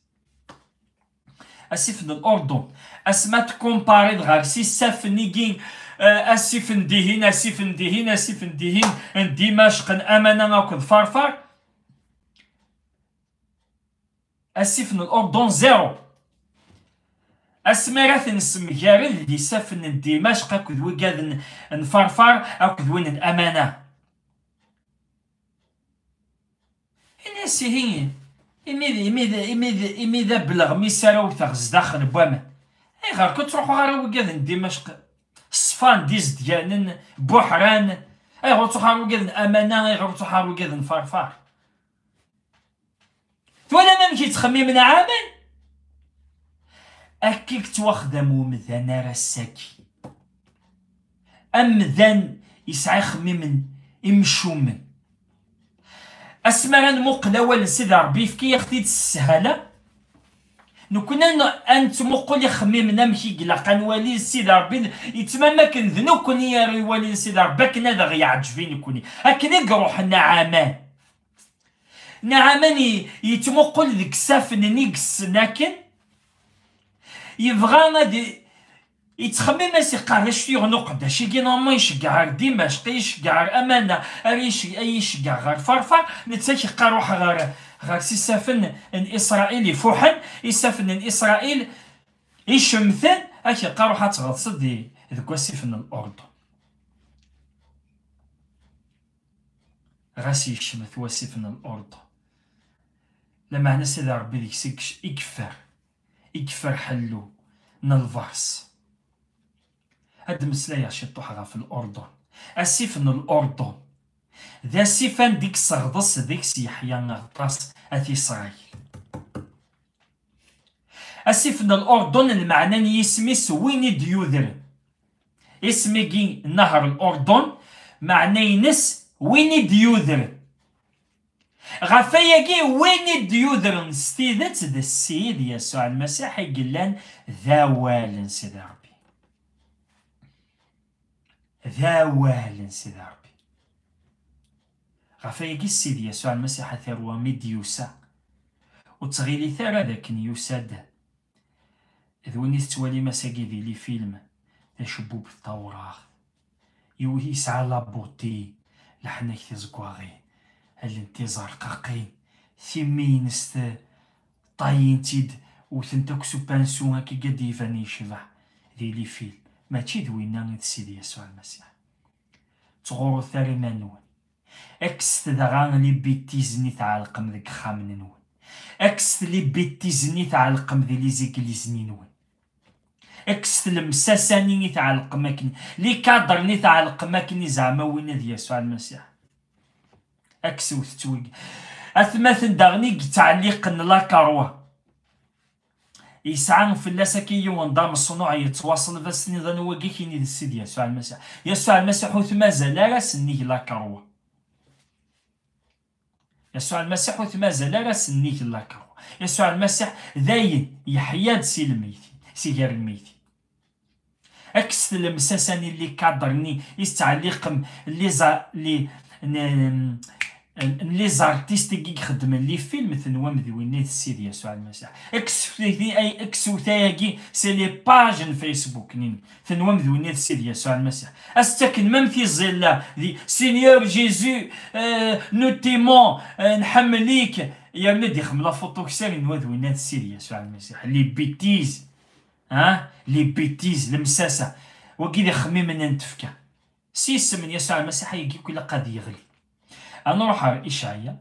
Asif n Urdun, asma tkumpariḍ ɣer s isaffen-igi, eh, asif n dihin, asif n dihin, asif n dihin, n Dimecq, n Amana akked Farfar, asif n Urdun zéro. Asmi ara ten-ssemgared d isaffen n Dimecq akked wigad n, n Farfar akked win n Amana. Ini-as ihi, imi d, imi d, imi d, imi d abelɣem-is ara wteɣ zdaxel n waman. Ayɣer ur ttruḥuɣ ara wigad n Dimecq ṣfan d izedganen, buḥran? Ayɣer ur ttruḥuɣ ara wigad n Amana? Ayɣer ur ttruḥuɣ ara wigad n Farfar? Twalam amek yettxemmim Naɛaman? Akka i yettwaxdam umdan ar ass-agi. Amdan yesɛa ixemmimen imcumen. Asmi ara nmuqel awal n Sidi Ṛebbi, yefka-yaɣ-t-id s sshala. Nekkni ad n-, ad nettmuqul ixemmimen amek i ilaq ad nwali Sidi Ṛebbi, yettmam akken d nekkni ara iwalin Sidi Ṛebbi, akken ad aɣ-yeɛǧeb i nekkni. Akken i iṛuḥ Naɛaman. Naɛaman i-, yettmuqul deg isaffen-nni i yessen akken, yebɣa ad i-, yettxemmim-as, iqqar: "Acu yuɣen uqeddac-igi, normalement iceggeɛ ɣer Dimecq, iceggeɛ ɣer Amana, ara iceg-, ay iceggeɛ ɣer Farfar, netta yeqqar ruḥ ɣer, ɣer s isaffen n Isṛayil ifuḥen, isaffen n Isṛayil icemten, ak yeqqar ruḥ ad tɣeḍseḍ di, deg wasif n Lurdun." Ɣas yekcem-t wasif n Lurdun, lameɛna Sidi Ṛebbi deg-s i yec-, i yeffer, i yeffer ḥellu n lberṣ. Ad d-meslayeɣ ciṭuḥ ɣef Lurdun. Asif n Lurdun d asif anda i yesseɣḍes deg-s Yeḥya Aɣeṭṭas At Isṛayil. Asif n Lurdun, lmeɛna n yisem-is win i d-yudren. Isem-agi, Nahar Lurdun, meɛna-ines win i d-yudren. Ɣef wayagi, win i d-yudren s tidet d Ssid Yasuɛ Lmasiḥ i yellan d awal n Sidi Ṛebbi. D awal n Sidi Ṛebbi. Ɣef wayagi, Ssid Yasuɛ Lmasiḥ a tarwa mi d-yusa, ur ttɣilit ara d akken yusa-d d win i tettwalim ass-agi di les films, d acebbub n tawraɣt. Yiw-, yesɛa la beauté, leḥnak tizeggaɣin, allen tizerqaqin, timmi-ines t-, ṭṭayint-id, wtent akk s upansu, akka i d-iban yecbeḥ di les films. Mačči d winna i d Sidi Yasuɛ Lmasiḥ. Ttɣurut ara iman-nwen. Kkset daɣen les bêtises-nni tɛelqem deg ixxamen-nwen. Kkset les bêtises-nni tɛelqem di les églises-nni-nwen. Kkset lemsasa-nni i tɛelqem akken, les cadres-nni tɛelqem akken i zeɛma winna d Yasuɛ Lmasiḥ. Kkset-t wigi. Atmaten daɣen i yettɛelliqen la croix. Yesɛa fell-as akka yiwen d ameṣnuɛ yettwaṣleb, ad s-tiniḍ anwa-k, ad k-yini d Sidi Yasuɛ Lmasiḥ. Yasuɛ Lmasiḥ ur t-mazal ara sennig la croix. Yasuɛ Lmasiḥ ur t-mazal ara sennig la croix. Yasuɛ Lmasiḥ dayen yeḥya-d si lmeyti, si gar lmeyti. Kkset lemsasa-nni, les cadres-nni i tettɛelliqem, les a-, les, n-, n les artistes i ixeddmen les films, tenwam d winna i d Sidi Yasuɛ Lmasiḥ. Kkset-, ay, kkset ayagi si les pages n Facebook-nni, tenwam d winna i d Sidi Yasuɛ Lmasiḥ. As-ttaken même tiẓilla di Seigneur Jésus, euh, nous t'aimons, euh, nḥemmel-ik, yerna d-ixdem la photo ksar, yenwa d winna i d Sidi Yasuɛ Lmasiḥ. Les bêtises, hein? Les bêtises, lemsasa. Wagi d ixemmimen n tefka. S yisem n Yasuɛ Lmasiḥ ayagi akk ilaq ad yeɣli. Ad nruḥ ɣer Icɛaya.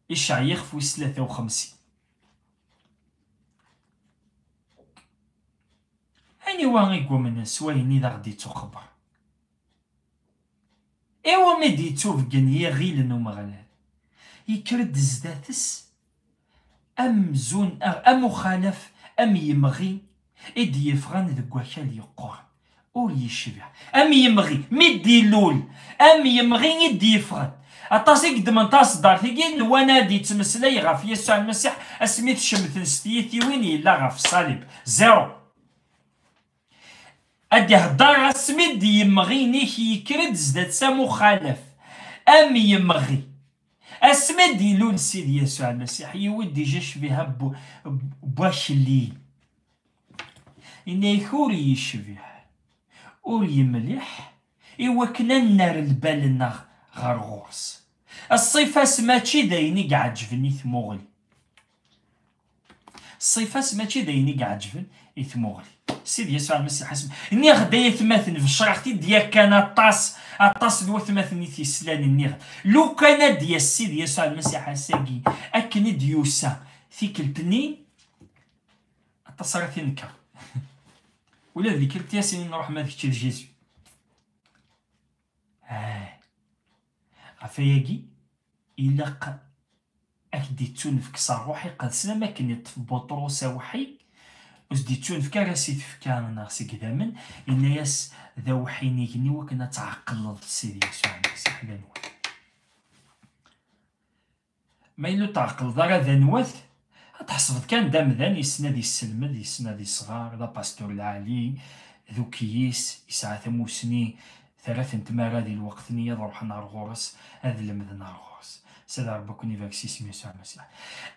Icɛaya ixef wis tlata u xemsin. Aniwa i yumnen s wayen i d aɣ-d-ittuxebber? Iwumi d-yettubeggen yiɣil n Umeɣlal? Yekker-d zdat-s amzun, am uxalaf, am yemɣi i d-yeffɣen deg wakal yeqquren. Ur yecbiḥ. Am yemɣi, mi d-ilul, am yemɣi i d-yeffɣen. Aṭas i yeddmen taṣeddart-agi, nwan ad yettmeslay ɣef Yasuɛ Lmasiḥ asmi tcemten s tyitiwin yella ɣef ṣṣalib. Zéro. Ad ihedder asmi d-yemɣi-inek yekker-d zdat-s am uxalaf, am yemɣi. Asmi d-ilul Sidi Yasuɛ Lmasiḥ, yiwi-d ija ccbiha n bu-, n wakli. Yenna-yak ur yecbiḥ, ur yemliḥ, i wakken ad nerr lbal-nneɣ ɣer ɣur-s. Ṣṣifa-s mačči d ayen i iɛeǧben i tmuɣli. Ṣṣifa-s mačči d ayen i iɛeǧben i tmuɣli. Sidi Yasuɛ Lmasiḥ asmi, nniɣ-d ay atmaten, becreɣ-t-id yakan aṭas, aṭas n watmaten i t-yeslan, nniɣ-d, lukan ad d-yas Sidi Yasuɛ Lmasiḥ ass-agi, akken i d-yusa tikkelt-nni, aṭas ara t-inker. Ula d tikkelt-nni ad s-inin ruḥ ma d kečč d Jésus. Ah. Ɣef ayagi, ilaq ad k-d-ittunefk s Ṛṛuḥ Iqedsen, am akken iṭṭef Buṭrus aweḥḥi, ur s-d-ittunefk ara si tfekka neɣ seg idammen, yenna-yas d aweḥḥi n igenni wakken ad tɛeqleḍ Sidi Yasuɛ Lmasiḥ d anwa-t. Ma yella ur tɛeqleḍ ara d anwa-t, ad tḥesbeḍ kan d amdan yessen ad yesselmed, yessen ad yesɣer, d apastur lɛali, d ukyis, yesɛa tamusni, terra-ten tmara di lweqt-nni ad ruḥen ar ɣur-s, ad lemden ar ɣur-s. S ad Ṛebbi ad ken-ibarek s yisem Yasuɛ Lmasiḥ.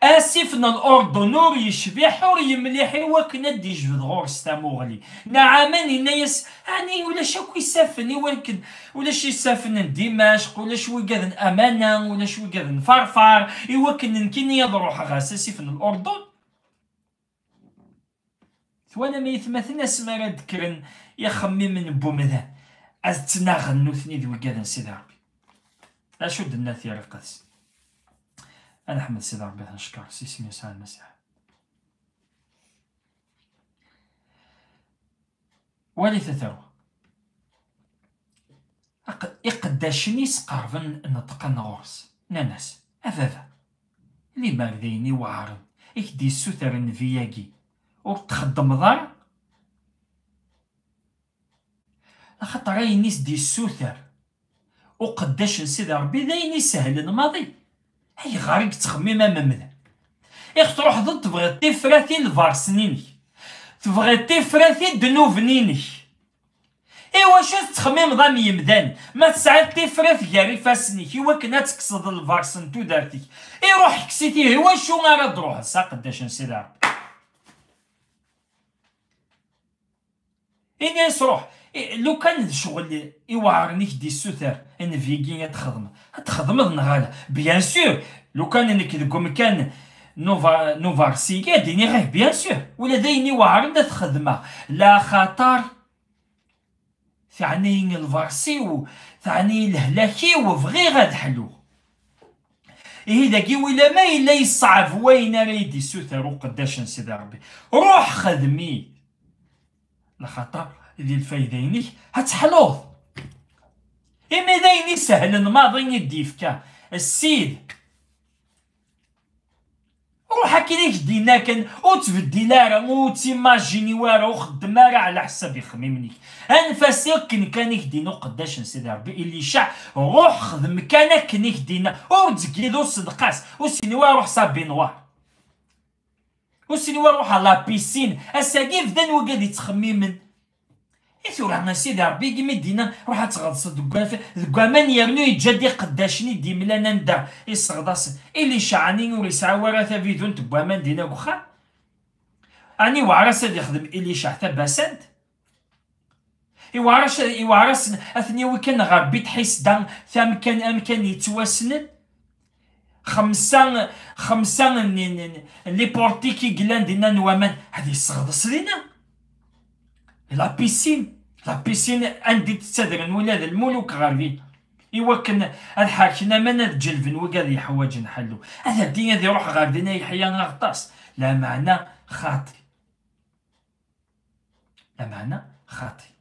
Asif n Lurdun ur yecbiḥ, ur yemliḥ i wakken ad d-yejbed ɣur-s tamuɣli. Naɛaman yenna-yas, ɛni ulac akk isaffen i wakken, ulac isaffen n Dimacq, ulac wigad n Amana, ulac wigad n Farfar, i wakken nekkini ad ruḥeɣ ɣer asif n Lurdun? Twalam ay atmaten asmi ara d-kkren ixemmimen n wemdan, ad ttnaɣen nutni d wigad n Sidi Ṛebbi. Acu d-tenna Tira Iqedsen? Ad neḥmed Sidi Ṛebbi, ad t-neckeṛ s yisem Yasuɛ Lmasiḥ. Walit a tarwa. Aq-, iqeddacen-is qerben neṭqen ɣur-s, nnan-as, a baba, limer d ayen iweɛren i k-d-yessuter nnbi-agi, ur t-txeddmeḍ ara? Axaṭer ayen i s-d-yessuter uqeddac n Sidi Ṛebbi d ayen isehlen maḍi. Ayɣer i yettxemmim am umdan? Ix truḥeḍ tebɣiḍ tifrat i lberṣen-inek, tebɣiḍ tifrat i ddnuben-inek. Iwacu tettxemmimeḍ am yemdanen? Ma tesɛiḍ tifrat gar ifassen-ik i wakken ad tekkseḍ lberṣ n tudert-ik, iruḥ kkes-it ihi, iwacu ara d-truḥeḍ s aqeddac n Sidi Ṛebbi? Ini-as ruḥ, i-, lukan d ccɣel iweɛren i k-d-issuter nnbi-agi ad txedmeḍ, ad txedmeḍ neɣ ala? Bien sûr, lukan nekk deg umkan n uva-, n uberṣi-agi, ad d-iniɣ ih, bien sûr, ula d ayen iweɛren ad t-xedmeɣ, laxaṭer teɛni lberṣ-iw, teɛni lehlak-iw, bɣiɣ ad ḥluɣ. Ihi dagi wila ma yella yesseɛb wayen ara yi-d-issuter uqeddac n Sidi Ṛebbi, ruḥ xdem-it. Laxaṭer di lfayda-inek ad teḥluḍ. Imi d ayen isehlen maḍi i d-yefka Ssid. Ruḥ akken i k-d-yenna kan, ur ttbeddil ara, ur ttimajini ara, ur xeddem ara ɛla ḥsab ixemmimen-ik. Anef-as akken kan i k-d-yenna uqeddac n Sidi Ṛebbi, Ilica, ruḥ xdem kan akken i k-d-yenna, ur ttgid, ur ssedqas, ur sini wa ruḥ s abinwar. Ur sini wa ruḥ à la piscine. Ass-agi bdan wigad yettxemmimen. I tura a Sidi Ṛebbi, imi d-yenna ruḥ ad tɣeḍseḍ deg waf-, deg waman, yernu yeǧǧa-d iqeddacen i d-imlan anda i sseɣḍasen. Ilica ɛni ur yesɛi ara tabidunt n waman dinna deg uxxam? Ɛni iweɛṛ-as ad yexdem Ilica tabasant? Iweɛṛ-as, iweɛṛ-asen ad ten-yawi kan ɣer Bit Ḥisda, tamkan, amkan yettwassnen? Xemsa, xemsa n, n, n, n les portiques i yellan dinna n waman, ad yesseɣḍes dinna. La piscine, la piscine anda i d-ttadren ula d lmuluk ɣer din, i wakken ad ḥerken aman, ad ǧelben wigad yeḥwaǧen ḥellu. Ad d-, ad iruḥ ɣer din a Yeḥya Aɣeṭṭas, lameɛna xaṭi. Lameɛna xaṭi.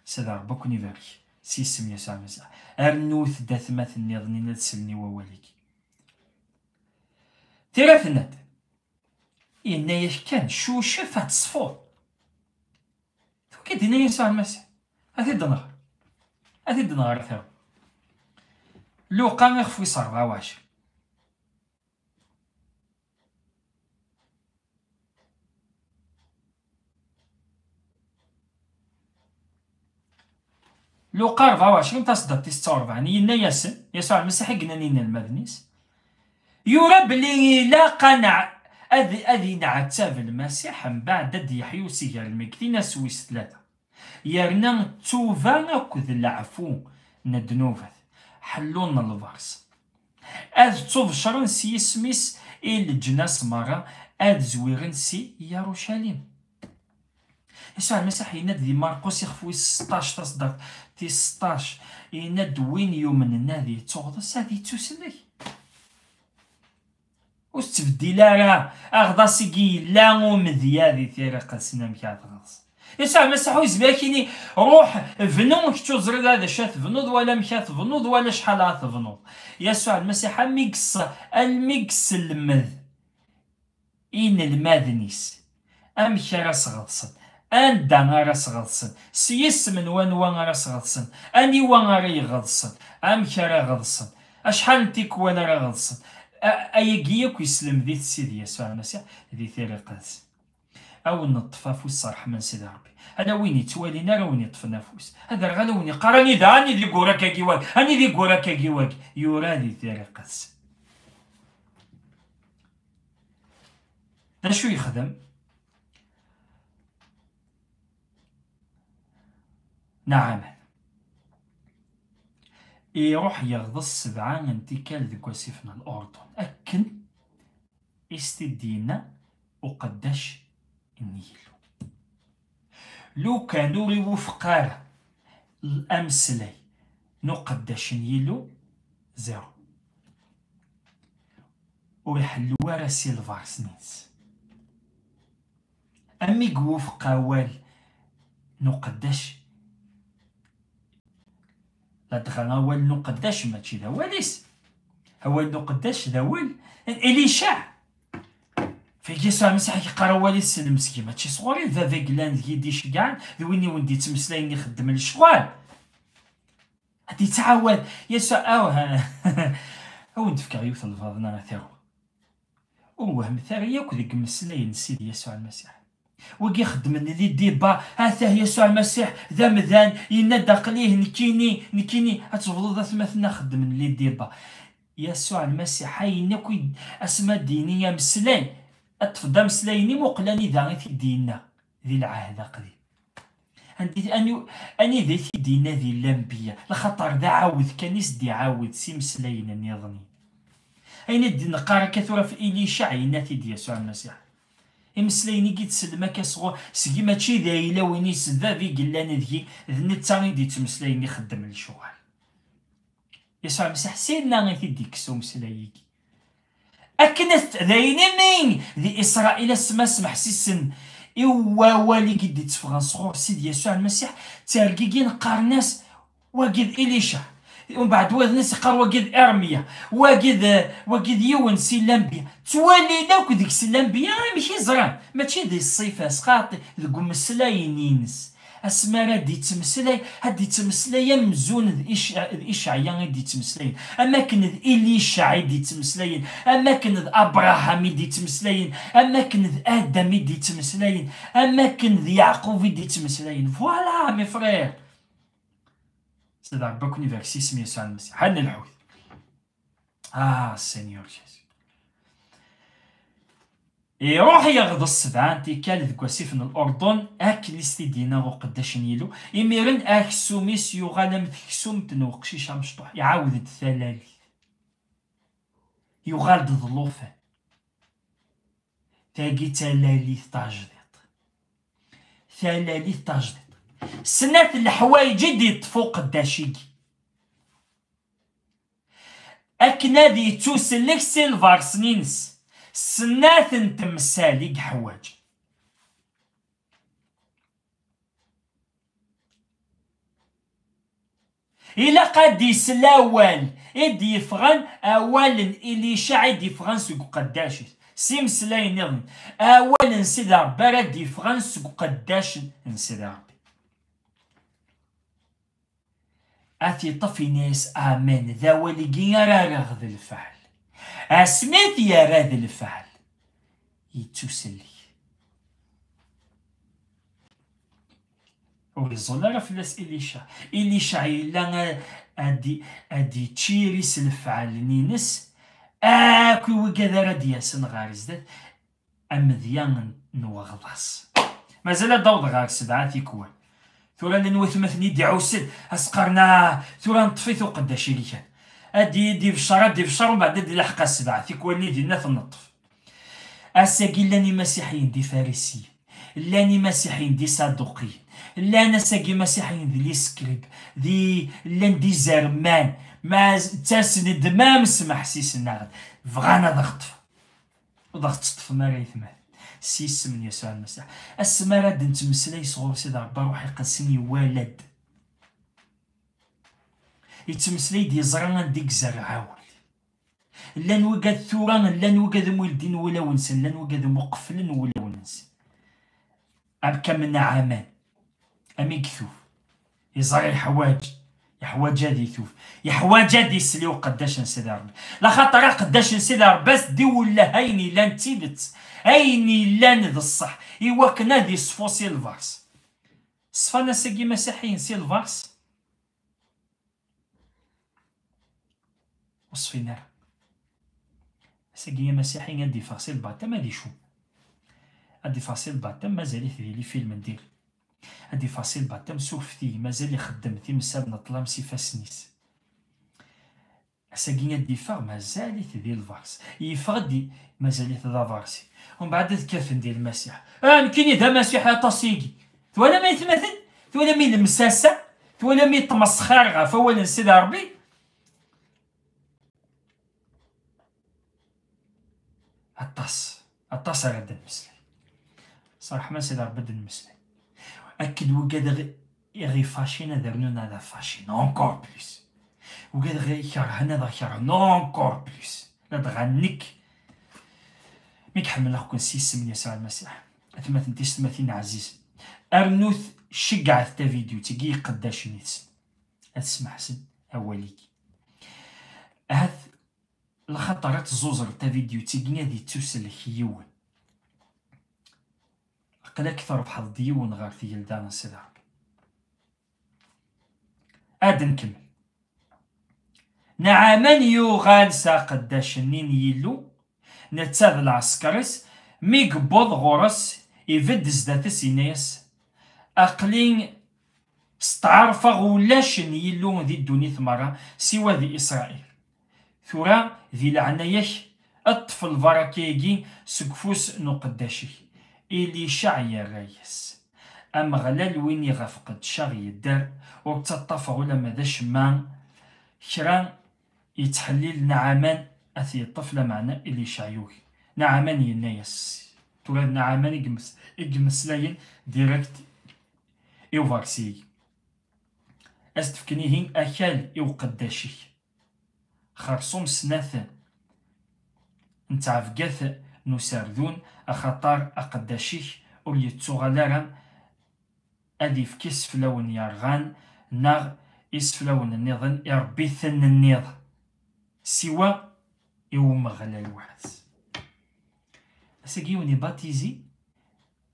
Sidi Ṛebbi ad ken-ibarek s yisem n Yasuɛ Lmasiḥ. Rnut-d atmaten nniḍen ad slen i wawal-agi. Tira tenna-d, yenna-yak kan cucef ad tesfuḍ. Tura i d-yenna Yasuɛ Lmasiḥ. Ad t-id-nɣer. Ad t-id-nɣer a taru. Luqa ixef wis ṛebɛa u ɛecrin. Luqa ṛebɛa u ɛecrin, taṣeddart tis setta u ṛebɛin, yenna-yasen, Yasuɛ Lmasiḥ i yennan i yinelmaden-is, yura belli ilaq ad nɛ-, ad, ad inɛettab Lmasiḥ, mbeɛd ad d-yeḥyu si gar lmeggtin ass wis tlata. Yerna ttuba akked leɛfu n ddnubat, ḥellu n lberṣ. Ad ttubecren s yisem-is i leǧnas merra, ad zwiren si Yarucalim. Yasuɛ Lmasiḥ yenna-d di Marqus ixef wis seṭṭac, taṣeddart tis seṭṭac, yenna-d, win yumnen ad yettuɣḍes, ad yettusellek. Ur tettbeddil ara. Aɣḍas-agi yella umedya di Tira Iqedsen amek ara tɣeḍs. Yasuɛ Lmasiḥ ur yezmir ad k-yini, ruḥ bnu, kečč ur teẓriḍ ara d acu ara tebnuḍ, wala amek ara tebnuḍ, wala acḥal ara tebnuḍ. Yasuɛ Lmasiḥ almi i yes-, almi i yesselmed i yinelmaden-is amek ara sɣeḍsen, anda ara sɣeḍsen, s yisem n wanwa ara sɣeḍsen, aniwa ara iɣeḍsen, amek ara ɣeḍsen, acḥal n tikwal ara ɣeḍsen. A-, ayagi yakk yeslemd-it Sidi Yasuɛ Lmasiḥ di Tira Iqedsen. A wen-neṭṭef afus s ṛṛeḥma n Sidi Ṛebbi. Ala win yettwalin ara wen-yeṭṭfen afus. Ad rɣ ala win yeqqar, anida, anida i yura akkagi wagi, anida i yura akkagi wagi. Yura di Tira Iqedsen. D acu yexdem? Naɛaman. Iruḥ yeɣḍes sebɛa n tikkal deg wasif n Lurdun, akken i s-t-id-yenna uqeddac n Yillu. Lukan ur iwufeq ara ameslay n uqeddac n Yillu, zéro. Ur iḥellu ara si lberṣ-nni-ines. Am i iwufeq awal n uqeddac, ladɣa awal n uqeddac mačči d awal-is. Awal n uqeddac d awal n Ilica. Fagi Yasuɛ Lmasiḥ yeqqar awal-is s lemsegmi, mačči sɣur-i, d baba i yellan deg-i d-iceggɛen, d win i wen-d-yettmeslayen ixeddmen lecɣal. Ad yettɛawad Yasuɛ, aw, ha, ad wen-d-fkeɣ yiwet n lbaḍna a taru. Ur wehmet ara yakk deg imeslayen n Sidi Yasuɛ Lmasiḥ. Wigi xeddmen les débats, atah Yasuɛ Lmasiḥ d amdan, yenna-d aql-ih nekkini, nekkini, ad tebḍuḍ atmaten-a xeddmen les débats. Yasuɛ Lmasiḥ ayen akk i d-, asma d-yini ameslay, ad ṭṭef-d ameslay-nni, muqel anida i t-id-yenna di lɛahd aqdim. Andi-, ani-, anida i t-id-yenna di lanbiya, lxaṭer d aɛawed kan i s-d-iɛawed s imeslayen nniḍen. Ayen i d-neqqar akka tura f Ilica, yenna-t-id Yasuɛ Lmasiḥ. Imeslayen i d-tsellem akka sɣur, seg-i mačči d ayla-w-ini, s bab i yellan deg-i, d netta i d-yettmeslayen ixeddem lecɣal. Yasuɛ Lmasiḥ sinna i t-id-ikkes umeslay-agi. Akken ad t-, d ayen imi di Isṛayil asma smeḥsisen i wawal i d-itteffɣen sɣur Sidi Yasuɛ Lmasiḥ, ttergigin qqaren-as, wagi d Ilica. Umbeɛd wayeḍ-nnes iqqar, wagi d Irmya. Wagi d, wagi d yiwen si lanbiya. Ttwalin akk deg-s lanbiya amek i ẓran. Mačči di ṣṣifa-s, xaṭi, deg umeslayen-ines. Asmi ara d-ittmeslay, ad d-ittmeslay amzun d Ic-, d Icɛya i d-ittmeslayen, am akken d Ilica i d-ittmeslayen, am akken d Abraham i d-ittmeslayen, am akken d Adam i d-ittmeslayen, am akken d Yeɛqub i d-ittmeslayen. Voilà, mes frères. Sidi Ṛebbi ad ken-ibarek s yisem Yasuɛ Lmasiḥ. Ad nelḥut. Ah, Seigneur Jésus. Iruḥ yeɣḍes sebɛa n tikkal deg wasif n Lurdun, akken i s-t-id-yenna uqeddac n Yillu. Imiren, aksum-is yuɣal am teksumt n uqcic amecṭuḥ, iɛawed-d talalit. Yuɣal-d d llufan. Tagi d talalit tajdiṭ. Talalit tajdiṭ. Snat leḥwayeǧ i d-iṭṭef uqeddac-igi. Akken ad yettusellek si lberṣen-ines, snat n temsal i yeḥwaǧ. Ilaq ad d-isel awal i d-yeffɣen, awal n Ilica i d-yeffɣen seg uqeddac-is. S imeslayen nniḍen, awal n Sidi Ṛebbi ara d-yeffɣen seg uqeddac n Sidi Ṛebbi. Ad t-iṭṭef, yenna-yas: Amen, d awal-igi ara rreɣ d lfeɛl. Asmi t-yerra d lfeɛl, yettusellek. Ur iẓul ara fell-as Ilica. Ilica yella a-, ad i-, ad iččiri s lefɛalen-ines akk i wigad ara d-yasen ɣer zdat, amedya n, n weɣḍas. Mazal ad d-awḍeɣ ɣer sebɛa tikwal. Tura llan watmaten i d-iɛussen, as-qqaren: "Ah, tura neṭṭef-it uqeddac-agi kan." Ad d-, d-ibeccer, ad d-ibeccer, umbeɛd ad d-ilaḥeq ɣer sebɛa tikwal-nni dinna ad t-neṭṭef. Ass-agi llan imasiḥiyen d ifarisiyen, llan imasiḥiyen d isaduqiyen, llan ass-agi imasiḥiyen d liskrib, d i-, llan d izerman, ma ttasen-d ma msmeḥsisen-aɣ-d, bɣan ad aɣ-ṭṭfen. Ur d aɣ-tt-teṭṭfem ara, aytmaten. S yisem n Yasuɛ Lmasiḥ. Asmi ara d-nettmeslay sɣur Sidi Ṛebbi, Ṛṛuḥ Iqedsen iwala-d. Yettmeslay-d, yeẓra anda i izerreɛ awal. Llan wigad tura, llan wigad umi ldin wulawen-nsen, llan wigad umi qeflen wulawen-nsen. Am kam Naɛaman. Am i itub. Yeẓra yeḥwaǧ, yeḥwaǧ ad itub, yeḥwaǧ ad isel i uqeddac n Sidi Ṛebbi. Laxaṭer aqeddac n Sidi Ṛebbi as-d-iwelleh ayen yellan d tidet, ayen yellan d ṣṣeḥ, i wakken ad iṣfu si lberṣ. Ṣfan ass-agi imasiḥiyen si lberṣ? Ur ṣfin ara. Ass-agi amasiḥi ad d-iffeɣ si lbaṭem ad icum. Ad d-iffeɣ si lbaṭem, mazal-it di lifilm n diri. Ad d-iffeɣ si lbaṭem s ufti, mazal ixeddem timsal n ṭṭlam s ifassen-is. Ass-agi ad d-iffeɣ, mazal-it di lberṣ. Yeffeɣ-d i-, mazal-it d aberṣi. Umbeɛd ad kkaten di Lmasiḥ. Ah, nekkini d amasiḥi aṭas-igi. Twalam aytmaten? Twalam i lemsasa? Twalam i ttmesxir ɣef wawal n Sidi Ṛebbi? Aṭas, aṭas ara d-nmeslay. S ṛṛeḥma n Sidi Ṛebbi ad d-nmeslay. Akken wigad i ɣ-, i ɣ-ifacin ad rnun ad afacin, encore plus. Wigad i ɣ-ikerhen ad aɣ-kerhen, encore plus. Ladɣa nekk, mi iḥemmel-aɣ-ken s yisem n Yasuɛ Lmasiḥ, atmaten tisetmatin ɛzizen, rnut, ceggɛet tavidyut-agi i iqeddacen-iten. Ad smeḥsen awal-agi. Ahat lxaṭer ad tzuẓreḍ tavidyut-agi ad ittusellek yiwen. Aql-ak trebḥeḍ-d yiwen ɣer tgelda n Sidi Ṛebbi. Ad nkemmel. Naɛaman yuɣal s aqeddac-nni n Yillu, netta d lɛesker-is, mi yewweḍ ɣur-s, ibedd zdat-s, yenna-yas: Aql-i Steɛṛfeɣ ulac n Yillu di ddunit merra siwa di Isṛayil. Tura, di leɛnaya-k, ṭṭef lbaraka-agi seg ufus n uqeddac-ik. Ilicaɛ yerra-yas: Ameɣlal win iɣef qeddceɣ yedder, ur ttaṭṭafeɣ ula ma d acemma. Kra yettḥellil Naɛaman ad t-yeṭṭef, lameɛna Ilicaɛ yugi. Naɛaman yenna-yas, tura d Naɛaman i yemes-, i yemeslayen direct i ubersi-agi. Ad s-d-fken ihi akal i uqeddac-ik. Xerṣum snat n tɛebgat n userdun, axaṭer aqeddac-ik ur yettuɣal ara ad ifk iseflawen yerɣan neɣ iseflawen nniḍen iṛebbiten nniḍen, siwa i Umeɣlal weḥd-s. Ass-agi yiwen ibatizi,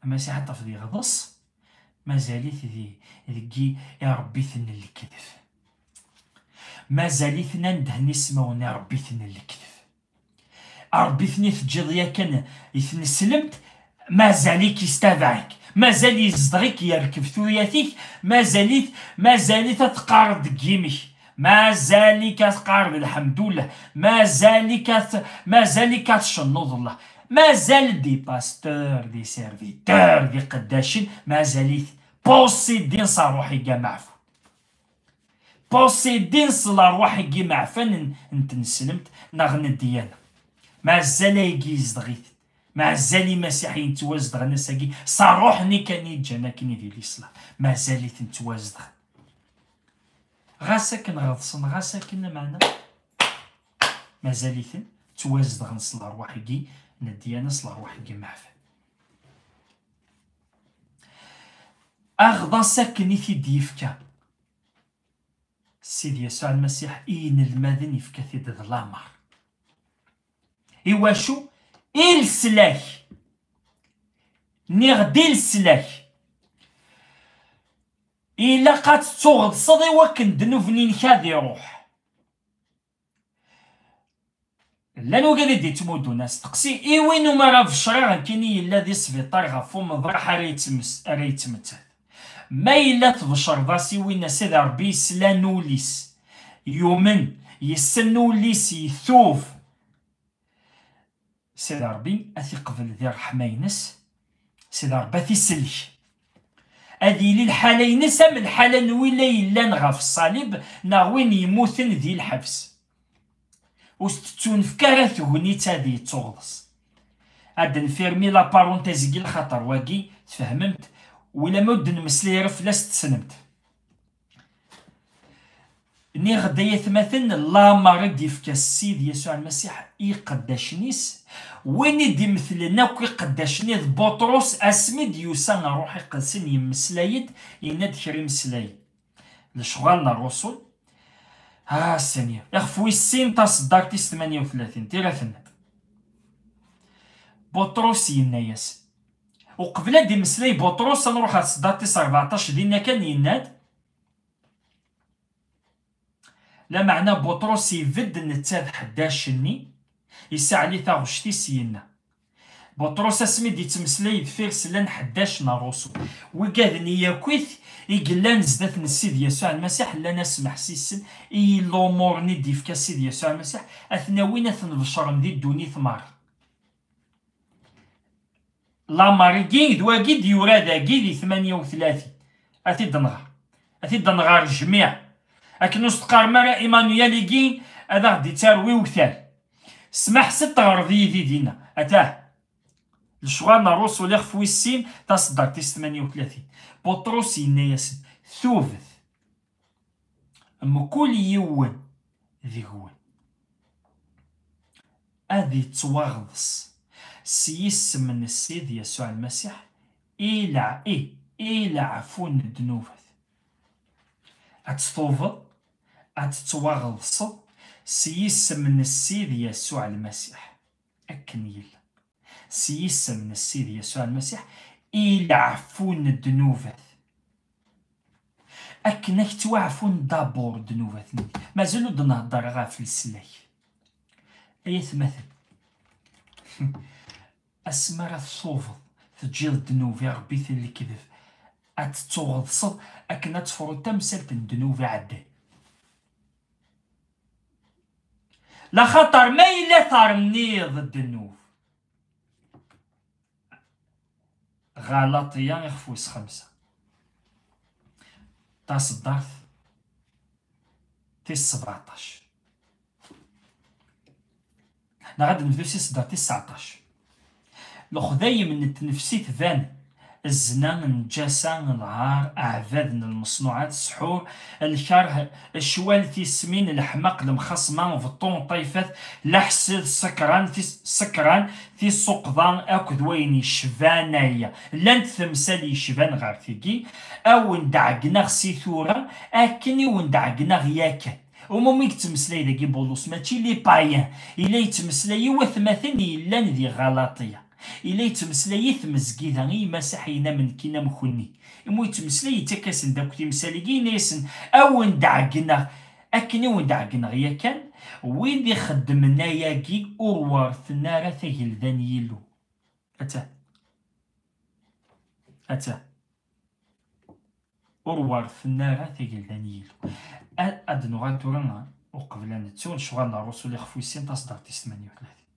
Amasiḥ ad tafeḍ yeɣḍes, mazal-it di, deg i-, iṛebbiten n lekdeb. Mazal-iten anda-ten ismawen iṛebbiten n lekdeb. Ṛebbiten i teǧǧiḍ yakan i tneslemt, mazal-ik istabaɛ-ik, mazal izdeɣ-ik yerkeb tuyat-ik, mazal-it, mazal-it ad teqqareḍ deg yimi-k, mazal-ik ad teqqareḍ lḥemdullah, mazal-ik ad, mazal-ik ad tcennuḍ Allah, mazal des pasteurs, des serviteurs, d iqeddacen, mazal-it possédés s ṛṛuḥ-agi ameɛfun. Possédés s ṛṛuḥ-agi imeɛfan n, n tneslemt neɣ n ddiyana. Mazal ayagi yezdeɣ-iten. Mazal imasiḥiyen ttwazedɣen ass-agi s ṛṛuḥ-nni kan i ǧǧan akken i di l'islam. Mazal-iten ttwazedɣen. Ɣas akken ɣeḍsen, ɣas akken, lameɛna mazal-iten ttwazedɣen s ṛṛuḥ-agi n ddiyana, s ṛṛuḥ-agi imeɛfan. Aɣḍas akken i t-id-yefka Sidi Yasuɛ Lmasiḥ i yinelmaden, yefka-t-id d lameṛ. Iwacu? I leslak. Nniɣ-d i leslak. Ilaq ad tettuɣeḍseḍ i wakken ddnub-nni-inek ad iṛuḥ. Llan wigad i d-ittmuddun asteqsi, i win umi ara becreɣ nekkini yella di sbiṭar ɣef umeḍraḥ ara yettmes-, ara yettmettat. Ma yella tbecreḍ-as i winna, Sidi Ṛebbi yeslan ul-is, yumen, yessen ul-is, yetub, Sidi Ṛebbi ad t-iqbel di ṛṛeḥma-ines, Sidi Ṛebbi ad t-isellek. Ad yili lḥala-ines am lḥala n win ay yellan ɣef ṣṣalib neɣ win yemmuten di lḥebs. Ur s-tettunefk ara tegnit ad yettuɣḍes. Ad nfirmi la parenthèse-agi lxaṭer wagi, tfehmemt, wala ma ur d-nemmeslay ara fell-as, tessnemt. Nniɣ-d, ay atmaten, lameṛ i d-yefka Ssid Yasuɛ Lmasiḥ i iqeddacen-is, win i d-imetlen akk iqeddacen-nni d Buṭrus, asmi d-yusa Ṛṛuḥ Iqedsen, yemmeslay-d, yenna-d kra imeslayen. Lecɣal n Ṛṛusul, ah, Seigneur, ixef wis sin, taṣeddart tis tmanya u tlatin, tira tenna-d. Buṭrus yenna-yas, uqbel ad d-imeslay Buṭrus, ad nṛuḥ ɣer tṣeddart tis rbeɛṭac, dinna kan yenna-d, lameɛna Buṭrus ibedd netta d ḥeddac-nni, isaɛli taɣect-is, yenna. Buṭrus asmi d-ittmeslay deffir-s llan ḥeddac n ṛṛusul. Wigad-nni yakk-it i yellan zdat n Ssid Yasuɛ Lmasiḥ, llan asmeḥsisen i lumuṛ-nni d-ifka Ssid Yasuɛ Lmasiḥ, ad ten-awin ad ten-becṛen di ddunit meṛṛa. Lameṛ-igi d wagi d-yura dagi di tmanya u tlatin. A t-id-nɣer. A t-id-nɣer jmiɛ. Akken ur s-teqqarem ara Imanuyal-igi, ad aɣ-d-ittarew iwtal. Smaḥ s teɣreḍ yid-i dinna. Atah. Lecɣal n ṛṛusul ixef wis sin, taṣeddart tis tmanya u tlatin. Buṭrus yenna-yasen, tubet. Mkul yiwen deg-wen ad ittwaɣḍes s yisem n Ssid Yasuɛ Lmasiḥ, i leɛ-, i, i leɛfu n ddnubat. Ad ttubeḍ, ad tettwaɣḍseḍ s yisem n Ssid Yasuɛ Lmasiḥ. Akken yella. S yisem n Ssid Yasuɛ Lmasiḥ, i leɛfu n ddnubat. Akken ad k-ttwaɛfun d'abord ddnubat-nni. Mazal ur d-nhedder ɣef leslak. Ay atmaten. Asmi ara tsubeḍ, teǧǧiḍ ddnub iṛebbiten lekdeb, ad tettuɣeḍseḍ akken ad tefruḍ tamsalt n ddnub iɛeddan. Laxaṭer ma yella terniḍ ddnub. Ɣalaṭiya ixef wis xemsa, taṣeddart tis sbeɛṭac. Neɣ ad nebdu si ṣeddart tis tseɛṭac. Lexdayem n tnefsit banen, Zzna, nnǧasa, lɛar, aɛbad n lmeṣnuɛat, ssḥur, lkerh, ccwal, tismin, leḥmaq, lemxaṣma, beṭṭu, ṭṭayfat, leḥsed, ṣṣekran, tis-, ṣṣekran, tisuqḍa akked wayen yecban aya. Llant temsal yecban ɣer tigi, a wen-d-ɛeggneɣ si tura akken i wen-d-ɛeggneɣ yakan. Umumi yettmeslay dagi Bulus, mačči les païens, yella yettmeslay i watmaten yellan di Ɣalaṭya. Yella yettmeslay i tmezgida, i yimasiḥiyen am nekkin am kenni. Imi yettmeslay, yettak-asen-d akk timsal-agi, yenna-yasen, a wen-d-ɛeggneɣ, akken i wen-d-ɛeggneɣ yakan, wid ixeddmen ayagi ur werten ara tagelda n Yillu. Ata. Ata. Ur werten ara tagelda n Yillu. A-, ad nuɣal tura uqbel ad nettu, lecɣal n Ṛṛusul ixef wis sin, taṣeddart tis tmanya u tlatin.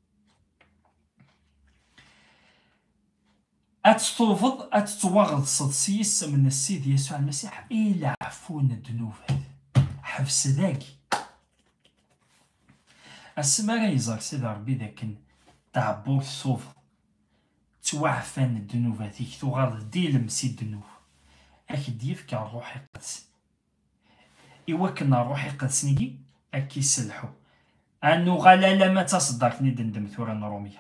Ad ttubeḍ, ad tettwaɣeḍseḍ s yisem n Ssid Yasuɛ Lmasiḥ i leɛfu n ddnubat. Ḥbes dagi. Asmi ara iẓer Sidi Ṛebbi d akken tɛebburt tubeḍ, ttwaɛfan ddnubat-ik, tuɣaleḍ d ilem si ddnub, ad k-d-yefk Ṛṛuḥ Iqedsen. Iwakken Ṛṛuḥ Iqedsen-agi ad k-iselḥu. Ad nuɣal alamma d taṣeddart-nni d-ndem tura n Ṛumya.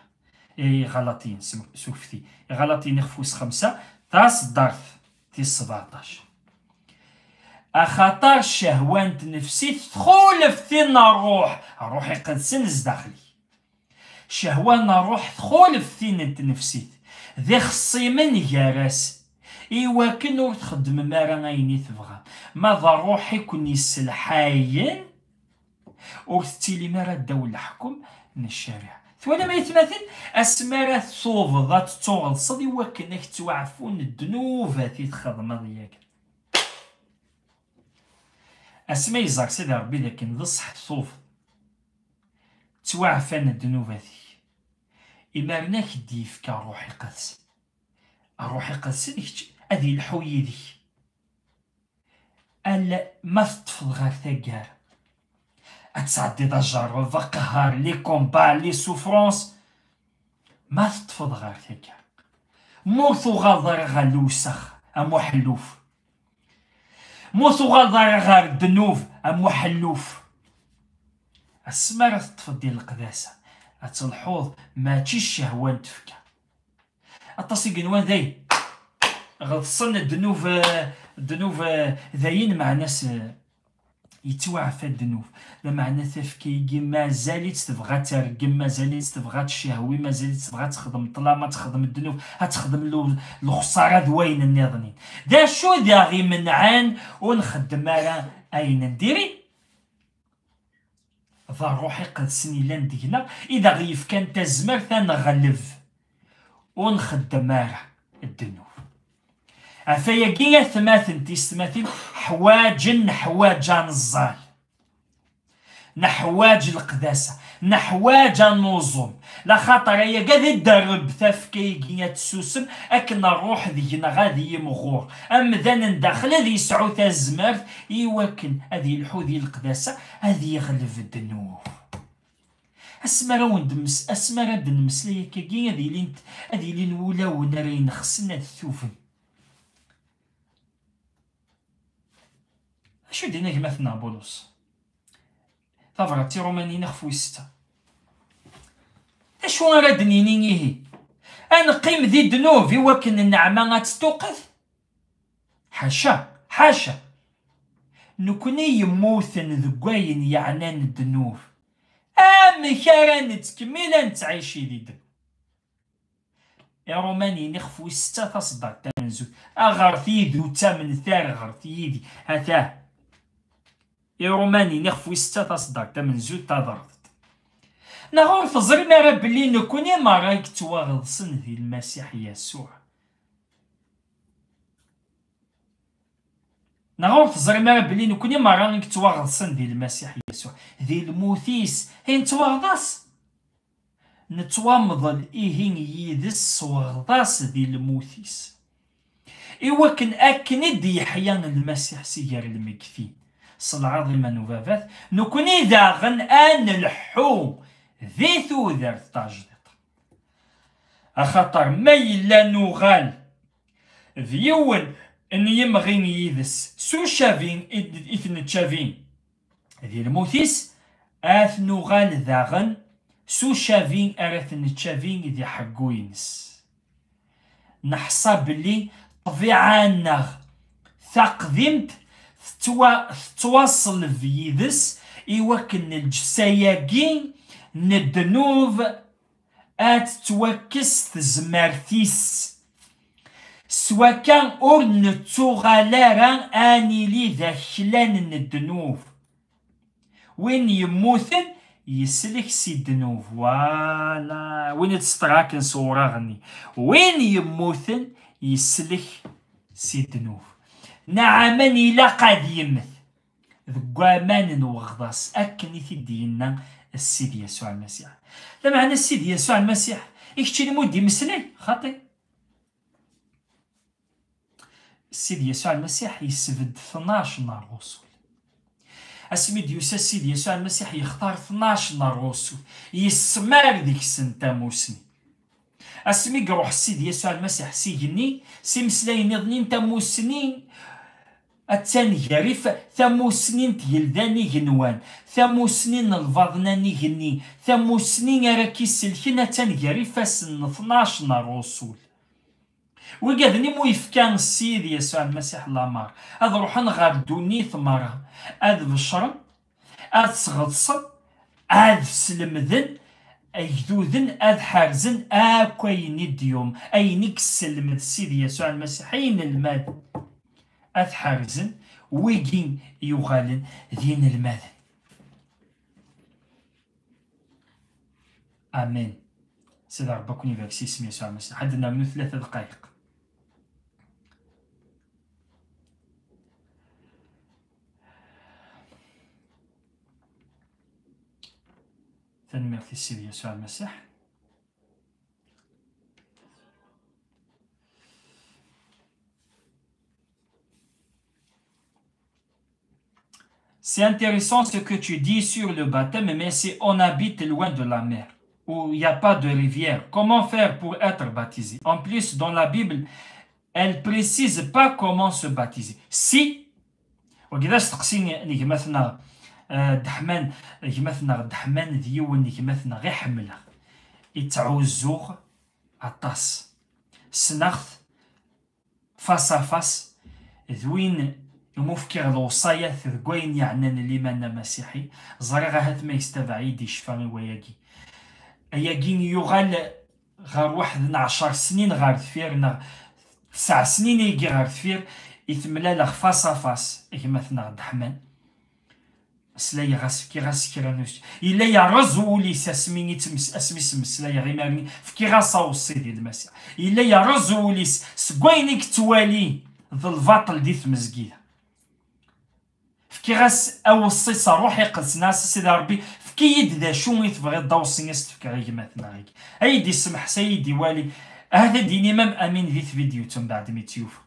Iɣalaṭiyen, s-, sufti. Iɣalaṭiyen ixef wis xemsa, taṣeddart tis sbeɛṭac. Axaṭer ccehwa n tnefsit txulef tin n Ṛṛuḥ, Ṛṛuḥ Iqedsen zdaxel-ik. Ccehwa n ṛṛuḥ txulef tin n tnefsit, d ixṣimen gar-asen, iwakken ur txeddmem ara ayen i tebɣam. Ma d ṛṛuḥ i ken-yesselḥayen, ur tettilim ara ddaw leḥkem n ccariɛa. Twalam, ay atmaten, asmi ara tubeḍ ad tettuɣeḍseḍ iwakken ad k-ttwaɛfun ddnubat i txedmeḍ yakan. Asmi yeẓẓar Sidi Ṛebbi d akken d ṣṣeḥ tubeḍ, ttwaɛfan ddnubat-ik. Imaren ad k-d-yefk Ṛṛuḥ Iqedsen. Ṛṛuḥ Iqedsen kečč ad yelḥu yid-k. Ala ma teṭṭfeḍ ɣer taggara, ad tesɛeddiḍ ajerreb, aqehher, les combats, les souffrances. Ma teṭṭfeḍ ɣer taggara, ma ur tuɣaleḍ ara ɣer lewsex am uḥelluf, ma ur tuɣaleḍ ara ɣer ddnub am uḥelluf, asmi ara teṭṭfeḍ di leqdasa, ad telḥuḍ mačči ccehwa n tfekka. Aṭas i yenwan dayen ɣeḍsen ddnub, ddnub, dayen meɛna-s, yettwaɛfa ddnub. Lameɛna tafekka-agi mazal-itt tebɣa ad tergem, mazal-itt tebɣa ad tcehwi, mazal-itt tebɣa ad texdem ṭṭlam, ad texdem ddnub, ad texdem lu-, lexṣara d wayen nniḍen. D acu i d aɣ-imenɛen ur nxeddem ara ayen n diri? D Ṛṛuḥ Iqedsen yellan deg-neɣ i d aɣ-yefkan tazmert ad neɣleb ur nxeddem ara ddnub. Ɣef wayagi, atmaten tisetmatin, ḥwaǧen, neḥwaǧ ad neẓẓal, neḥwaǧ leqdasa, neḥwaǧ ad nuẓum, laxaṭer ayagi ad iderreb tafekka-agi ad tessusem, akken ṛṛuḥ deg-neɣ ad yimɣur, amdan n daxel ad yesɛu tazmert i wakken ad yelḥu di leqdasa, ad yeɣleb ddnub. Asmi ara wen-d-mmes-, asmi ara d-nemmeslay akkagi, ad ilint, ad ilin wulawen ara inexsen, ad tuben. Acu i d-yenna gma-tneɣ Bulus? Tabrat i Ṛumaniyen ixef wis setta. D acu ara d-nini ihi? Ad neqqim di ddnub i wakken nneɛma ad teṭṭuqqet? Ḥaca, ḥaca! Nekni yemmuten deg wayen yeɛnan ddnub, amek ara nettkemmil ad nettɛici di ddnub? Iṛumaniyen ixef wis setta taṣeddart tamenzut. Aɣret yid-i, ur ttamnet ara, ɣret yid-i. Atah. Iṛumaniyen ixef wis setta taṣeddart tamenzut taderḍt. Neɣ ur teẓrim ara belli nekni merra i yettwaɣeḍsen di Lmasiḥ Yasuɛ? Neɣ ur teẓrim ara belli nekni merra i yettwaɣeḍsen di Lmasiḥ Yasuɛ, di lmut-is i nettwaɣḍas? Nettwamḍel ihi yid-s s weɣḍas di lmut-is, i wakken akken i d-yeḥya Lmasiḥ si gar lmeggtin s lɛaḍima n ubabat, nekni daɣen ad nleḥḥu di tudert tajdiṭ. Axaṭer ma yella nuɣal d yiwen n yimɣi yid-s, s ucabi i d-, i t-nettcabi di lmut-is, ad t-nuɣal daɣen s ucabi ara t-nettcabi d iḥeggu-ines. Neḥṣa belli ṭṭbiɛa-nneɣ taqdimt tettwa-, tettwaṣleb yid-s, i wakken lǧetta-agi n ddnub ad tettwakkes tezmert-is. S wakka ur nettuɣal ara ad nili d aklan n ddnub. Win yemmuten yeslek si ddnub. Wala, win i d-sṭraken s uwraɣ-nni. Win yemmuten yeslek si ddnub. Neɛman ilaq ad yemmet deg waman n weɣḍas, akken i t-id-yenna Sidi Yasuɛ Lmasiḥ. Lameɛna Sidi Yasuɛ Lmasiḥ, i kečč i lmud imeslay, xaṭi. Sidi Yasuɛ Lmasiḥ yesbedd tnac n ṛṛusul. Asmi d-yusa Sidi Yasuɛ Lmasiḥ yextar tnac n ṛṛusul, yessemar deg-sen tamusni. Asmi iruḥ Sidi Yasuɛ Lmasiḥ s igenni, s imeslayen niḍen, tamusni attan gar if-, tamusni n tgelda n igenwan, tamusni n lbaḍna n igenni, tamusni ara k-iselken attan gar ifassen n tnac n ṛṛusul. Wigaden i mu yefka Ssid Yasuɛ Lmasiḥ lameṛ ad ruḥen ɣer ddunit meṛṛa, ad becṛen, ad sɣeḍsen, ad slemden agduden, ad ḥerzen akk ayen i d-yum, ayen i yesselmed Ssid Yasuɛ Lmasiḥ i yinelmaden. Ad t-ḥerzen, wigi yuɣalen d yinelmaden. Amen. Sidi Ṛebbi ad ken-ibarek s yisem Yasuɛ Lmasiḥ. Ad d-nernu tlata dqayeq. Tanemmirt i Sidi Yasuɛ Lmasiḥ. C'est intéressant ce que tu dis sur le baptême, mais si on habite loin de la mer, où il n'y a pas de rivière, comment faire pour être baptisé ? En plus, dans la Bible, elle précise pas comment se baptiser. Si, wagi d asteqsi n gma-tneɣ, euh, Deḥman, gma-tneɣ Deḥman d yiwen n gma-tneɣ i ḥemmleɣ, i ttɛuzzuɣ aṭas. Ssneɣ-t face à face, d win i mu fkiɣ lewṣayat deg wayen yeɛnan liman amasiḥi. Ẓriɣ ahat ma yestabaɛ-iyi-d icfa i wayagi. Ayagi yuɣal ɣer waḥed n ɛecṛ snin ɣer deffir, neɣ tesɛa snin ayagi ɣer deffir, i t-mlaleɣ face à face, gma-tneɣ Deḥman. Meslayeɣ-as, fkiɣ-as kra n us-, yella yerreẓ wul-is asmi i ttmes-, asmi s-mmeslayeɣ imir-nni, fkiɣ-as aweṣṣi di Lmasiḥ. Yella yerreẓ wul-is seg wayen i yettwali d lbaṭel di tmezgida. Fkiɣ-as aweṣṣi s Ṛṛuḥ Iqedsen, as-, Sidi Ṛebbi, efk-iyi-d d acu i tebɣiḍ d aweṣṣi i s-tefkeɣ i gma-tneɣ-agi. Ad yi-d-isemmeḥ, s ad yi-d-iwali, ahat ad d-yini mam amin di tvidyut mbeɛd mi tt-yufa.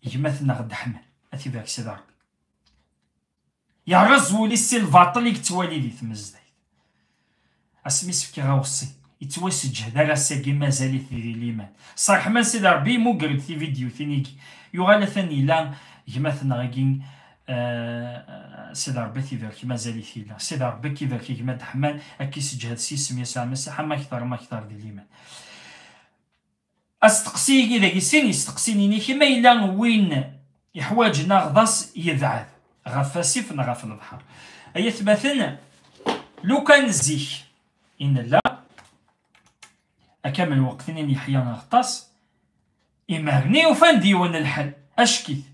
Gma-tneɣ Deḥman, ad t-ibarek Sidi Ṛebbi. Yerreẓ wul-is si lbaṭel i yettwali di tmezdayt. Asmi s-fkiɣ aweṣṣi, yettwaseǧhed ar ass-agi, mazal-it di liman. S ṛṛeḥma n Sidi Ṛebbi, yemmuger-d tividyutin-agi. Yuɣal atan yella gma-tneɣ-agi, eh, Sidi Ṛebbi ad t-ibarek, mazal-it yella. Sidi Ṛebbi ad k-ibarek a gma Deḥman, ad k-iseǧhed s yisem Yasuɛ Lmasiḥ, am akteṛ, am akteṛ di liman. Asteqsi-agi dagi sin yesteqsinin-ik, ma yella win iḥwaǧen aɣḍas yebɛed ɣef wasif neɣ ɣef lebḥer. Ay atmaten, lukan zik i nella, akka am lweqt-nni n Yeḥya Aɣeṭṭas, imarni ufan-d yiwen n lḥel, ackit.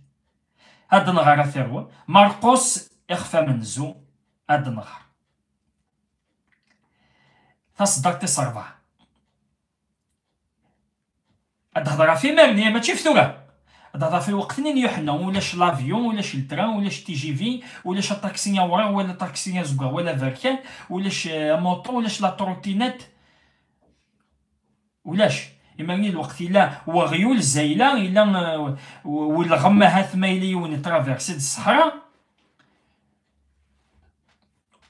Ad nɣer a tarwa, Marqus ixef amenzu, ad nɣer. Taṣeddart tis ṛebɛa. Ad d-hḍeṛ ɣef imarni, mačči ɣef tura. Ad d-hḍeṛ ɣef lweqt-nni n Yuḥenna, ulac l'avion, ulac le train, ulac T G V, ulac aṭaksi awraɣ, wala aṭaksi azeggaɣ, wala aberkan, ulac, eh, amuṭu, ulac la trottinette. Ulac. Imarni lweqt yella weɣyul, zayla, yella, eh, w-, welɣem ahat ma yella yiwen itraversi-d ṣṣeḥra.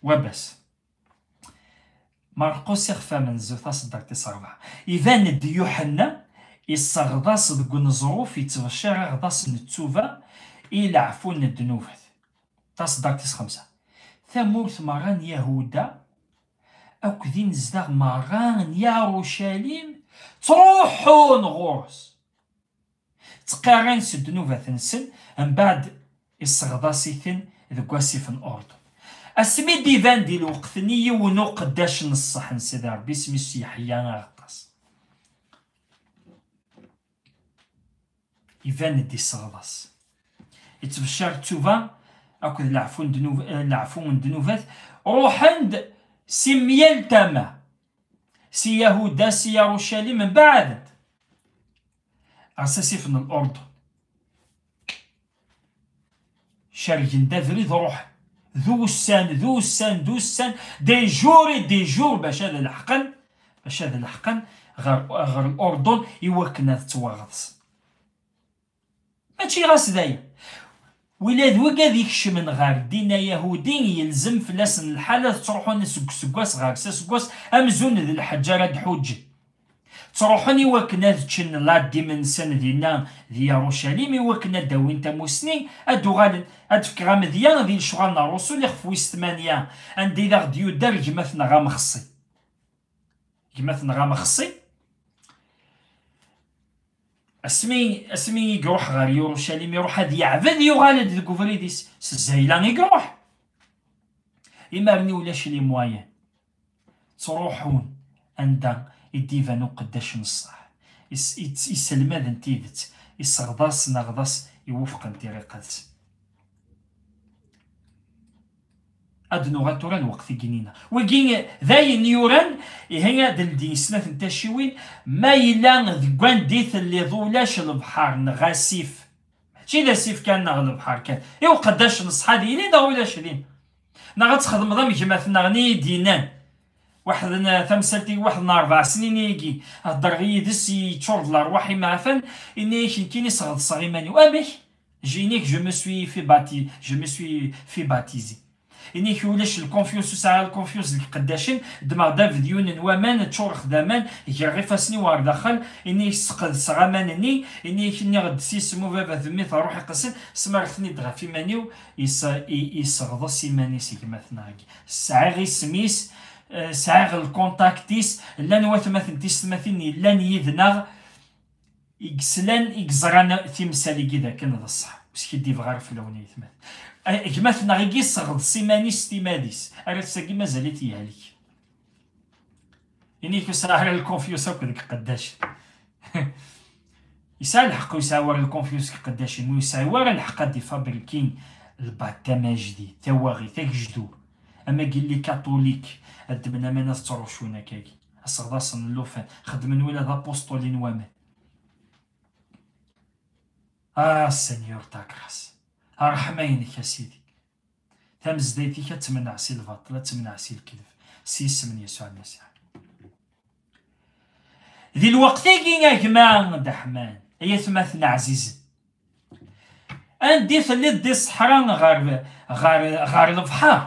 Wabas. Marqus ixef amenzu taṣeddart tis ṛebɛa. Iban-d Yuḥenna Isseɣḍas deg uneẓruf, ittbecciṛ aɣḍas n ttuba i leɛfu n ddnubat. Taṣeddart tis xemsa. Tamurt merra n Yahuda akked inezdaɣ merra n Yarucalim ttruḥun ɣur-s. Ttqirrin s ddnubat-nsen, mbeɛd isseɣḍas-iten deg wasif n Urdun. Asmi d-iban di lweqt-nni yiwen uqeddac n ṣṣeḥ n Sidi Ṛebbi, isem-is Yeḥya Aɣeṭṭas. Iban-d isseɣḍas. Ittbecciṛ ttuba akked leɛfu n ddnub-, eh, leɛfu n ddnubat. Ruḥen-d si myal tama. Si Yahuda, si Yarucalim, mbeɛd-d ɣer sasif n Lurdun. Cergen-d abrid, ruḥen. D ussan, d ussan, d ussan, des jours et des jours, bac ad leḥqen, bac ad leḥqen ɣer, ɣer Lurdun, i wakken ad ttwaɣeḍsen. Mačči ɣas d aya. Wila d wigad ikecmen ɣer ddin ayahudi, yelzem fell-asen lḥal ad ttruḥun seg useggas ɣer s aseggas, amzun d lḥeǧǧ ara d-ḥuǧǧen. Ttruḥun i wakken ad ččen laddim-nsen dinna di Yarucalim, i wakken ad d-awin tamusni, ad d-uɣalen. Ad d-fkeɣ amedya di Lecɣal n Ṛṛusul, ixef wis tmanya, anda i d aɣ-d-yudder gma-tneɣ amexṣi. Gma-tneɣ amexṣi, asmi, asmi i iruḥ ɣer Yarucalim, iruḥ ad yeɛbed, yuɣal-d deg ubrid-is, s zzayla i iruḥ. Imar-nni ulac les moyens. Ttruḥun anda i d-iban uqeddac n ṣṣeḥ, is-, is-, iselmaden tidet, isseɣḍasen aɣḍas iwufqen tiriqet. Ad nuɣal tura lweqt i yinina. Wigi d ayen yuran, ihi ad d-ldin snat n tacciwin, ma yella deg wanda i telliḍ ulac lebḥer neɣ asif, mačči d asif kan neɣ lebḥer kan, i uqeddac n ṣṣeḥ ad yili neɣ ulac din? Neɣ ad txedmeḍ am gma-tneɣ-nni i d-yennan, waḥed n, tamsalt-agi, waḥed n rebɛa snin-agi, heddreɣ yid-s, yeččur d lerwaḥ imeɛfan, yenna-yak nekkini sɣeḍseɣ iman-iw. Amek? J-, yenna-yak, je me suis fait bapti-, je me suis fait baptiser. Yenna-yak ulac lkonfyus, ur sɛiɣ lkonfyus deg iqeddacen, ddmeɣ-d abdiyun n waman, ččureɣ-t d aman, greɣ ifassen-iw ɣer daxel, yenna-yak sqedseɣ aman-nni, yenna-yak nniɣ-d s yisem u baba d mmi-tneɣ Ṛṛuḥ Iqedsen, smareɣ-ten-id ɣef iman-iw, is-, i-, isseɣḍes iman-is gma-tneɣ-agi. Sɛiɣ isem-is, eh, sɛiɣ lkuntakti-s, llan watmaten tisetmatin yellan yid-neɣ, i yeslan, i yeẓran timsal-agi d akken d ṣṣeḥ. Ur skiddibeɣ ara fell-awen, ay atmaten. Eh, gma-tneɣ-agi isseɣḍes iman-is s timad-is, ar ass-agi mazal-it yehlek. Ini-k ur sɛiɣ ara lkonfyus akk deg iqeddacen. Yesɛa lḥeqq ur yesɛi ara lkonfyus deg iqeddacen, ur yesɛi ara lḥeqq ad ifabriki lbaddam ajdid, tawaɣit, agejdur. Ama gilli katulik, ddmen aman ad ttrucun akkagi. Aseɣḍasen n llufan, xedmen wila d apustulen n waman. Ah, Seigneur, ta grâce. Ṛṛeḥma-inek, a Sidi. Tamezdayt-ik ad temneɛ si lbaṭel, ad temneɛ si lekdeb, s yisem n Yasuɛ Lmasiḥ. Di lweqt-agi, a gma Dda Ḥman, ay atmaten ɛzizen, anda i telliḍ di ṣṣeḥra ɣer, ɣer, ɣer lebḥer,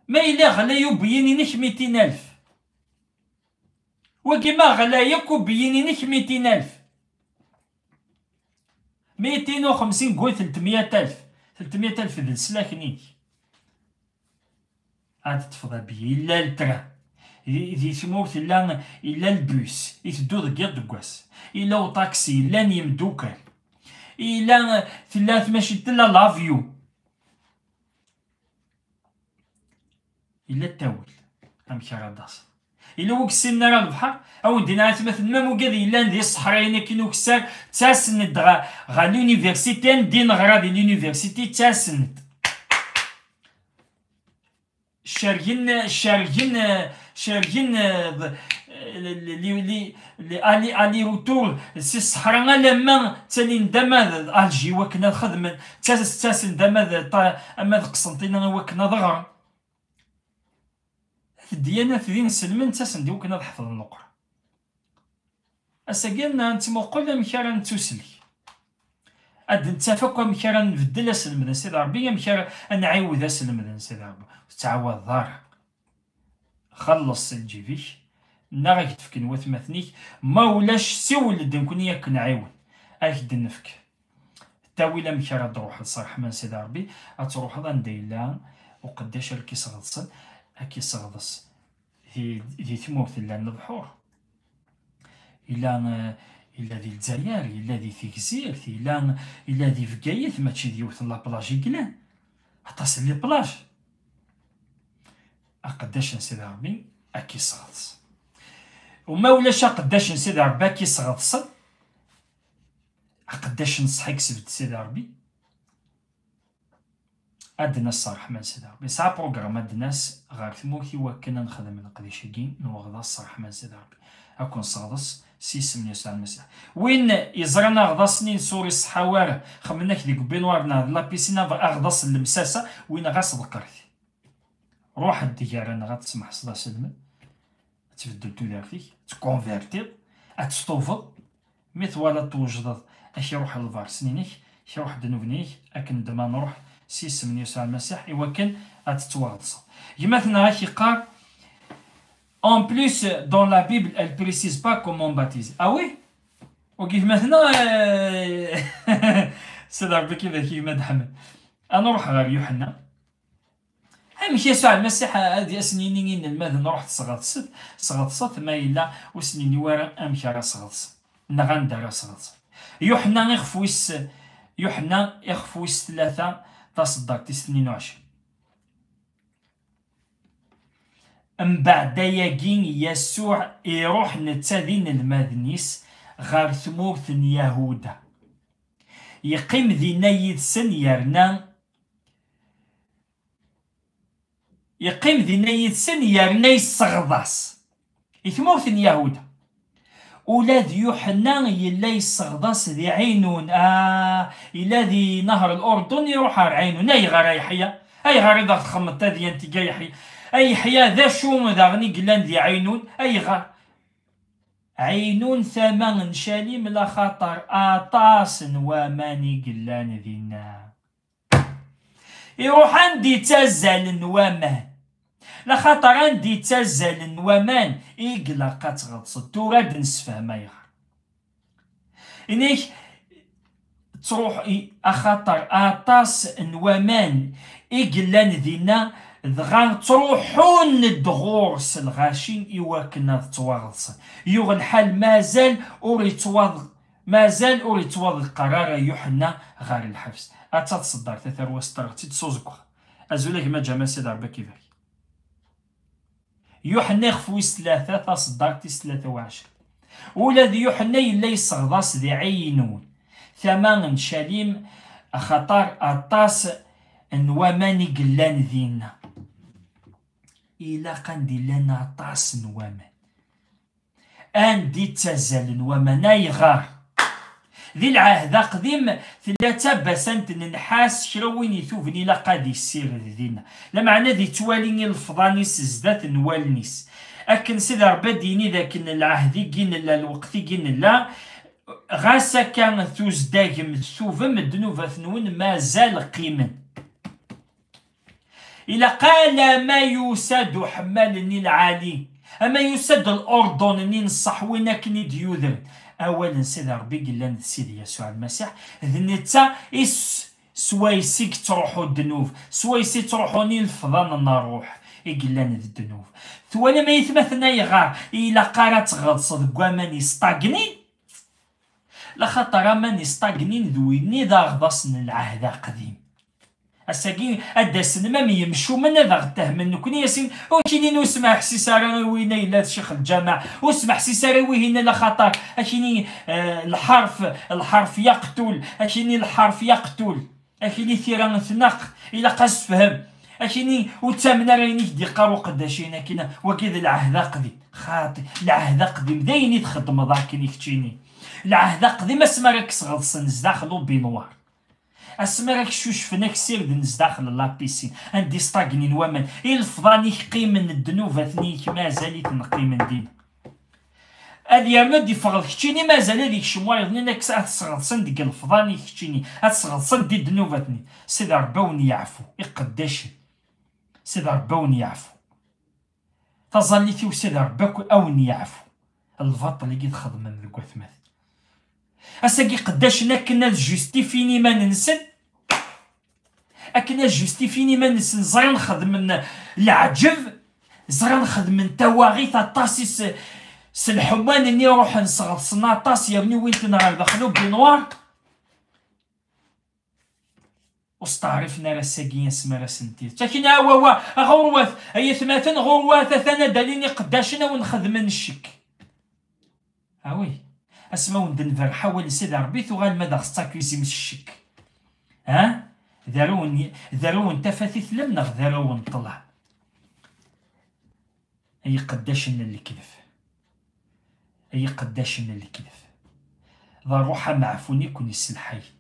ma yella ɣlay ubeyyin-inek mitin alef, wagi ma ɣlay akk ubeyyin-inek mitin alef, mitin u xemsin deg teltmiyat alef, teltmiyat alef d leslak-nnek. Ad teṭṭfeḍ abiya, illa ltran. Di, di tmurt illa, illa lbus, iteddu deg yiḍ deg wass. Illa uṭaksi, llan yimdukal. Illa, tella tmacint, tella l'avion. Illa ttawil, amek ara d-taseḍ? Illa ur yessinen ara lebḥer, a wen-d-iniɣ atmaten, ma mugad yellan di ṣṣeḥra-in akken ukessar, ttasen-d ɣer, ɣer l'université, anda i neɣra di l'université, ttasen-d. Cergen, cergen, cergen, eh, li, li, li, ali, ali retour si ṣṣeḥra alamma ttalin-d ama d Alger wakken ad xedmen, ttas-, ttasen-d ama d ṭa-, ama d Qsenṭina wakken ad ɣren. At ddyanat din selmen, ttasen-d i wakken ad ḥefḍen Leqran. Ass-agi ad nettmuqul amek ara nettuslek. Ad nettaf akk amek ara nbeddel aselmed n Sidi Ṛebbi, amek ara nɛiwed aselmed n Sidi Ṛebbi. Ur tettɛawadeḍ ara. Xelleṣ si lǧib-ik, neɣ ad k-d-fken watmaten-ik, ma ulac siwel-d nekkni ad k-nɛiwen, ad k-d-nefk ttawil amek ara d-truḥeḍ s ṛṛeḥma n Sidi Ṛebbi, ad truḥeḍ anda yella uqeddac ara k-isɣeḍsen, ad k-isɣeḍes di, di tmurt llan lebḥuṛ. Yella, eh, yella di Lezzayer, yella di Tegzirt, yella, yella di Bgayet, mačči d yiwet n la plage i yellan. Aṭas n les plages. Aqeddac n Sidi Ṛebbi ad k-isɣeḍs. Uma ulac aqeddac n Sidi Ṛebbi ad k-isɣeḍsen, aqeddac n ṣṣeḥ i yesbedd Sidi Ṛebbi, ad d-nas s ṛṛeḥma n Sidi Ṛebbi. Yesɛa program ad d-nas ɣer tmurt i wakken ad nexdem leqdic-agi n weɣḍas s ṛṛeḥma n Sidi Ṛebbi. Ad ken-sseɣḍes s yisem n Yasuɛ Lmasiḥ. Win yeẓran aɣḍas-nni n suri ṣṣeḥḥa war, xemmen-ak deg ubinwar neɣ d lapisine, aɣḍas n lemsasa, win ɣas ḍeqqret. Ruḥ-d gar-aneɣ ad tesmeḥseḍ aselmed, ad tbeddel tudert-ik, ad tkonvertiḍ, ad testubeḍ. Mi twalaḍ twejdeḍ, ad k-iruḥ lberṣ-nni-inek, ad k-iruḥ ddnub-nni-inek, akken d ma nruḥ s yisem n Yasuɛ Lmasiḥ, i wakken ad tettwaɣeḍseḍ. Gma-tneɣ ad k-iqqar, en plus, dans la Bible, elle précise pas comment on baptise. Ah oui? Wagi gma-tneɣ, eh, Sidi Ṛebbi ad k-ibarek gma Ḥmed. Ad nruḥ ɣer Yuḥenna. Amek Yasuɛ Lmasiḥ ad as-nini i inelmaden, "Ruḥet sɣeḍset, sɣeḍset", ma yella ur s-nini wara amek ara sɣeḍsen, neɣ anda ara sɣeḍsen? Yuḥenna ixef wis, Yuḥenna ixef wis tlata, taṣeddart tis tnin u ɛecrin. Mbeɛd ayagi, Yasuɛ iruḥ netta d inelmaden-is ɣer tmurt n Yahuda. Yeqqim dinna yid-sen yerna Yeqqim dinna yid-sen yerna yesseɣḍas i tmurt n Yahuda. Ula d Yuḥenna yella yesseɣḍas di Ɛinun. Ah, yella di Nahar Lurdun, iruḥ ar Ɛinun. Ayɣer a Yeḥya? Ayɣer i d aɣ-txemmeḍ tadyant-agi a Yeḥya? A Yeḥya, d acu daɣen i yellan di Ɛinun? Ayɣer? Ɛinun tama n Calim, laxaṭer aṭas n waman i yellan dinna. Iruḥ anda i ttazzalen waman. Laxaṭer anda i ttazzalen waman i ilaq ad tɣeḍseḍ. Tura ad d-nessefhem ayɣer. Inek, ttruḥ, i, axaṭer aṭas n waman i yellan dinna, dɣa ttruḥun-d ɣur-s lɣaci i wakken ad ttwaɣeḍsen. Yuɣ lḥal mazal ur ittwaḍ-, mazal ur ittwaḍeqqer ara Yuḥenna ɣer lḥebs. Atta tṣeddart, a tarwa, seṭṭreɣ-tt-id s uẓeggaɣ. Azul a gma Ǧamal, Sidi Ṛebbi ad k-ibarek. Yuḥenna ixef wis tlata, taṣeddart tis tlata u ɛecrin. Ula d Yuḥenna yella yesseɣḍas di Ɛinun, tama n Calim, axaṭer aṭas n waman i yellan dinna. Ilaq anda i llan aṭas n waman. Anda i ttazzalen waman? Ayɣer? Di Lɛehd Aqdim tella d tabasant n nnḥas, kra win ituben ilaq ad issired dinna, lameɛna ad ittwali ilefḍan-is zdat n wallen-is. Akken Sidi Ṛebbi ad d-yini d akken lɛehd-igi nella, lweqt-igi nella, ɣas akka tuzdagem, ttubem, ddnubat-nwen mazal qqimen. Ilaq alamma yusa-d uḥemmal-nni lɛali, ama yusa-d Lurdun-nni n ṣṣeḥ, win akken i d-yudren. Awal n Sidi Ṛebbi i yellan d Sidi Yasuɛ Lmasiḥ, d netta i s-, swayes i yettruḥu ddnub, swayes i ttruḥun ilefḍan n ṛṛuḥ i yellan d ddnub. Twalam ay atmaten ayɣer ilaq ara tɣeḍseḍ deg waman yesṭagnin? Laxaṭer aman yesṭagnin d winni d aɣḍas n Lɛehd Aqdim. Ass-agi ad d-asen mam yemcumen ad aɣ-ttahmen nekni, asin ur kinin ur smeḥsis ara i winna yella d ccix lǧameɛ, ur smeḥsis ara i wihin, laxaṭer akini, eh, lḥerf, lḥerf yaqtul, akini lḥerf yaqtul. Akini tira tnaq, ilaq ad tefhem. Akini ur ttamen ara ayen i k-d-iqqar uqeddac-in akina, wagi d Lɛehd Aqdim. Xaṭi, Lɛehd Aqdim d ayen i txeddmeḍ akken i keččini. Lɛehd Aqdim asmi ara k-sɣeḍsen zdaxel ubinwar. Asmi ara k-cucfen, ak-sirden zdaxel lapisin, anda i sṭagnin waman, ilefḍan-ik qqimen, ddnubat-nni-ik mazal-iten qqimen din. Ad yernu ad d-iffeɣ d keččini, mazal ad ikcem wayeḍ-nni, ad t-sɣeḍsen deg ilefḍan-ik keččini, ad t-sɣeḍsen di ddnubat-nni. Sidi Ṛebbi a wen-yeɛfu, iqeddacen. Sidi Ṛebbi a wen-yeɛfu. Taẓallit-iw Sidi Ṛebbi akk a wen-yeɛfu lbaṭel i txedmem deg watmaten. Ass-agi iqeddacen akken ad justifin iman-nsen, akken ad justifin iman-nsen, ẓran xedmen leɛǧeb, ẓran xedmen tawaɣit aṭas i s-, s lḥuman-nni ruḥen sɣeḍsen aṭas yernu wwin-ten ɣer daxel ubinwar. Ur steɛrifen ara ass-agi asmi ara sen-t-id-, akken, a wa wa, ɣurwat, ay atmaten, ɣurwat, atan ad d-alin iqeddacen a wen-xedmen ccek. Ah oui, asmi a wen-d-nberreḥ awal n Sidi Ṛebbi, tuɣalem ad aɣ-tettakuzim s ccek. Ha? D arraw n, d arraw n tafat i tellam neɣ d arraw n ṭṭlam? Ay iqeddacen n lekdeb, ay iqeddacen n lekdeb, d ṛṛuḥ ameɛfun i ken-isselḥayen,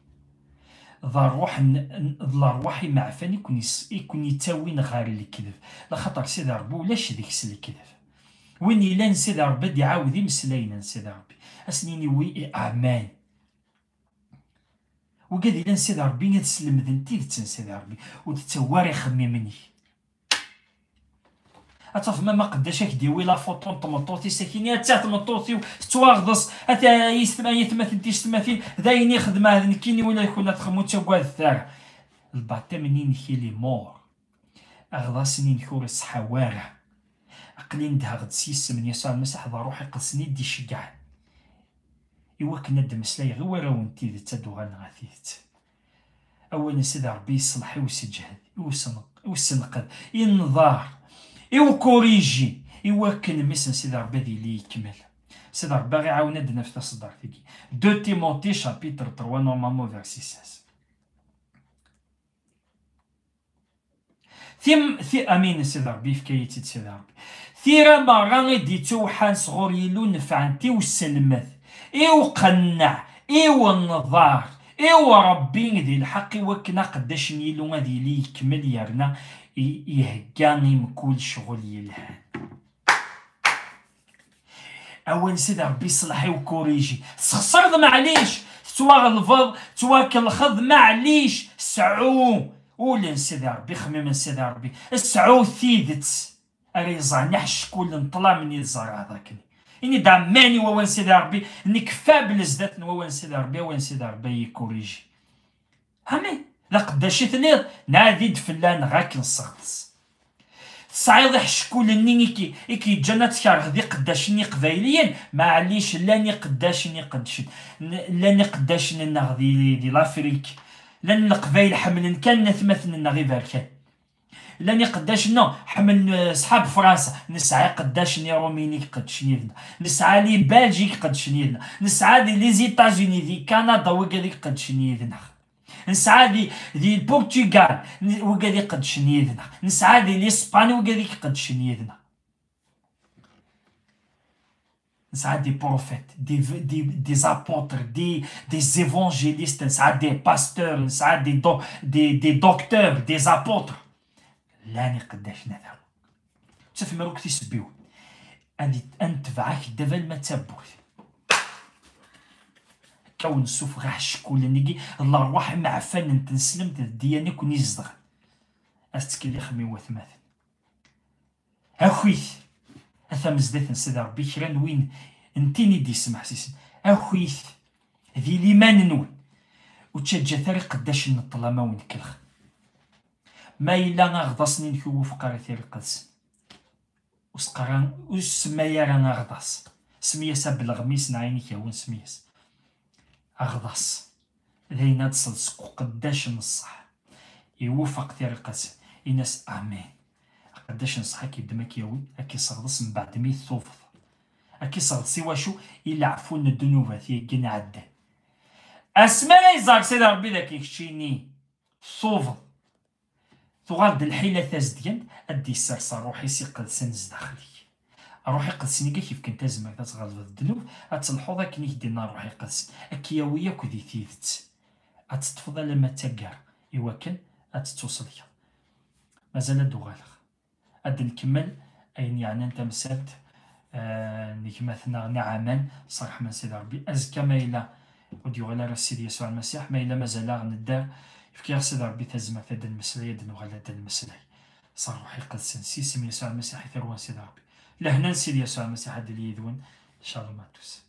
d ṛṛuḥ n, n, d lerwaḥ imeɛfan i ken-is-, i ken-ittawin ɣer lekdeb, laxaṭer Sidi Ṛebbi ulac deg-s lekdeb. Win ilan Sidi Ṛebbi ad iɛawed imeslayen n Sidi Ṛebbi, ad s-nini wi amen. Wigad ilan Sidi Ṛebbi ad slemden tidet n Sidi Ṛebbi, ur d-ttawi ara ixemmimen-ik. Ad tafem ama aqeddac ak-d-iwi la photo n tmeṭṭut-is, ak-ini atta tmeṭṭut-iw tettwaɣḍes, ata yessetma, yetmaten tisetmatin, d ayen i xedmeɣ d nekkini ula d kun ad txemmem ur ttagadet ara. Lbaṭel-nni-inek il est mort. Aɣḍas-nni-inek ur iṣeḥḥa wara. Aql-i nedheɣ-d s yisem n Yasuɛ Lmasiḥ d Ṛṛuḥ Iqedsen i d-iceggɛen. Iwakken ad d-mmeslayeɣ i warraw n tidet ad d-uɣalen ɣer tidet. Awal n Sidi Ṛebbi yeṣleḥ i useǧhed, i usen-, i usenqed, i nnḍer, i ukuriji, iwakken mmi-s n Sidi Ṛebbi ad yili yekmel. Sidi Ṛebbi aɣ-iɛawen ad d-naf taṣeddart-agi. Deux Timothée chapitre trois, normalement verset seize. Tim-, ti-, amin, Sidi Ṛebbi, yefka-yi-tt-id Sidi Ṛebbi. Tira merra i d-ittewḥan sɣur Yillu nefɛent i uselmed, i uqenneɛ, i unḍar, i uṛebbi di lḥeqq, iwakken aqeddac n Yillu ad yili yekmel yerna i-, ihegga i mkul ccɣel yelhan. Awal n Sidi Ṛebbi ṣṣleḥ i ukuriji. Tesxeṣreḍ, maɛlic. Tettwaɣelbeḍ, tettwakelxeḍ, maɛlic. Sɛu ul n Sidi Ṛebbi, xemmem n Sidi Ṛebbi. Sɛu tidet. Ara yeẓran aḥeckul n ṭṭlam-nni tzerɛeḍ akken. Ini-d amen i wawal n Sidi Ṛebbi, nekk fable zdat n wawal n Sidi Ṛebbi, awal n Sidi Ṛebbi a yi-kuriji. Amin. D aqeddac i telliḍ, nɛad-d fell-aneɣ ad k-nesseɣtes. Tesɛiḍ iḥeckulen-nni i k-, i k-yeǧǧan ad tkerheḍ iqeddacen iqbayliyen? Maɛlic, llan iqeddacen iqeddcen. N-, llan iqeddacen-nneɣ di, di Lafrik. Llan Leqbayel ḥemmlen kan atmaten-nneɣ iberkan. Llan iqeddacen-nneɣ ḥemmlen, eh, ṣḥab Fransa. Nesɛa iqeddacen Iṛumiyen i iqeddcen yid-neɣ. Nesɛa les Belges i iqeddcen yid-neɣ. Nesɛa di les États-Unis, di Kanada, wigad i iqeddcen yid-neɣ. Nesɛa di, di Portugal, n-, wigad iqeddcen yid-neɣ. Nesɛa di l'Espagne, wigad iqeddcen yid-neɣ. Nesɛa des prophètes, des, des, des apôtres, des, des évangélistes, nesɛa des pasteurs, nesɛa des do-, des, des docteurs, des apôtres. Llan iqeddacen, ata. Ttafem akk tisebbiwin. Ad it-, ad netbeɛ akeddab alma d tawwurt. Akka ur nessufeɣ aḥeckulen-agi, d lerwaḥ imeɛfanen n tneslemt d ddiyana i ken-izedɣen. Ad tettkellixem i watmaten. Akit. A tamezdat n Sidi Ṛebbi, kra n win n tin i d-yesmeḥsisen. Akit. Di liman-nwen. Ur ttaǧǧat ara iqeddacen n ṭṭlam a wen-kelxen. Ma yella aɣḍas-nni-inek ur iwufeq ara Tira Iqedsen, ur s-qqar ara, ur s-semma ara aɣḍas. Semmi-as abelɣem-is neɣ ayen i k-yehwan, semmi-as aɣḍas. D ayen ad d-tesleḍ seg uqeddac n ṣṣeḥ. Iwufeq Tira Iqedsen, in-as amin. Aqeddac n ṣṣeḥ ad k-yeddem, ad k-yawi, ad k-iseɣḍes mbeɛd mi tubeḍ. Ad k-iseɣḍes i wacu? I leɛfu n ddnubat-agi iɛeddan. Asmi ara iẓer Sidi Ṛebbi dakken keččini tubeḍ, tuɣal-d lḥila tazedgant, ad d-yessers Ṛṛuḥ-is iqedsen zdaxel-ik. Ṛṛuḥ iqedsen i ak-yefken tazmert ad tɣelbeḍ ddnub, ad telḥuḍ akken i k-d-inna Ṛṛuḥ iqedsen, ad k-yawi akk di tidet, ad teṭṭfeḍ alamma d taggara, iwakken ad tettusellkeḍ. Mazal ad d-uɣaleɣ. Ad d-nkemmel ayen yeɛnan tamsalt, eh, n gma-tneɣ Naɛaman, s ṛṛeḥma n Sidi Ṛebbi. Azekka ma yella ur d-yuɣal ara Sidi Yasuɛ Lmasiḥ, ma yella mazal-aɣ nedder, yefka-yaɣ Sidi Ṛebbi tazmert ad d-nmeslay, ad d-nuɣal ad d-nmeslay s Ṛṛuḥ Iqedsen, s yisem n Yasuɛ Lmasiḥ i tarwa n Sidi Ṛebbi. Lehna n Sidi Yasuɛ Masiḥ ad d-tili yid-wen. Shalom à tous.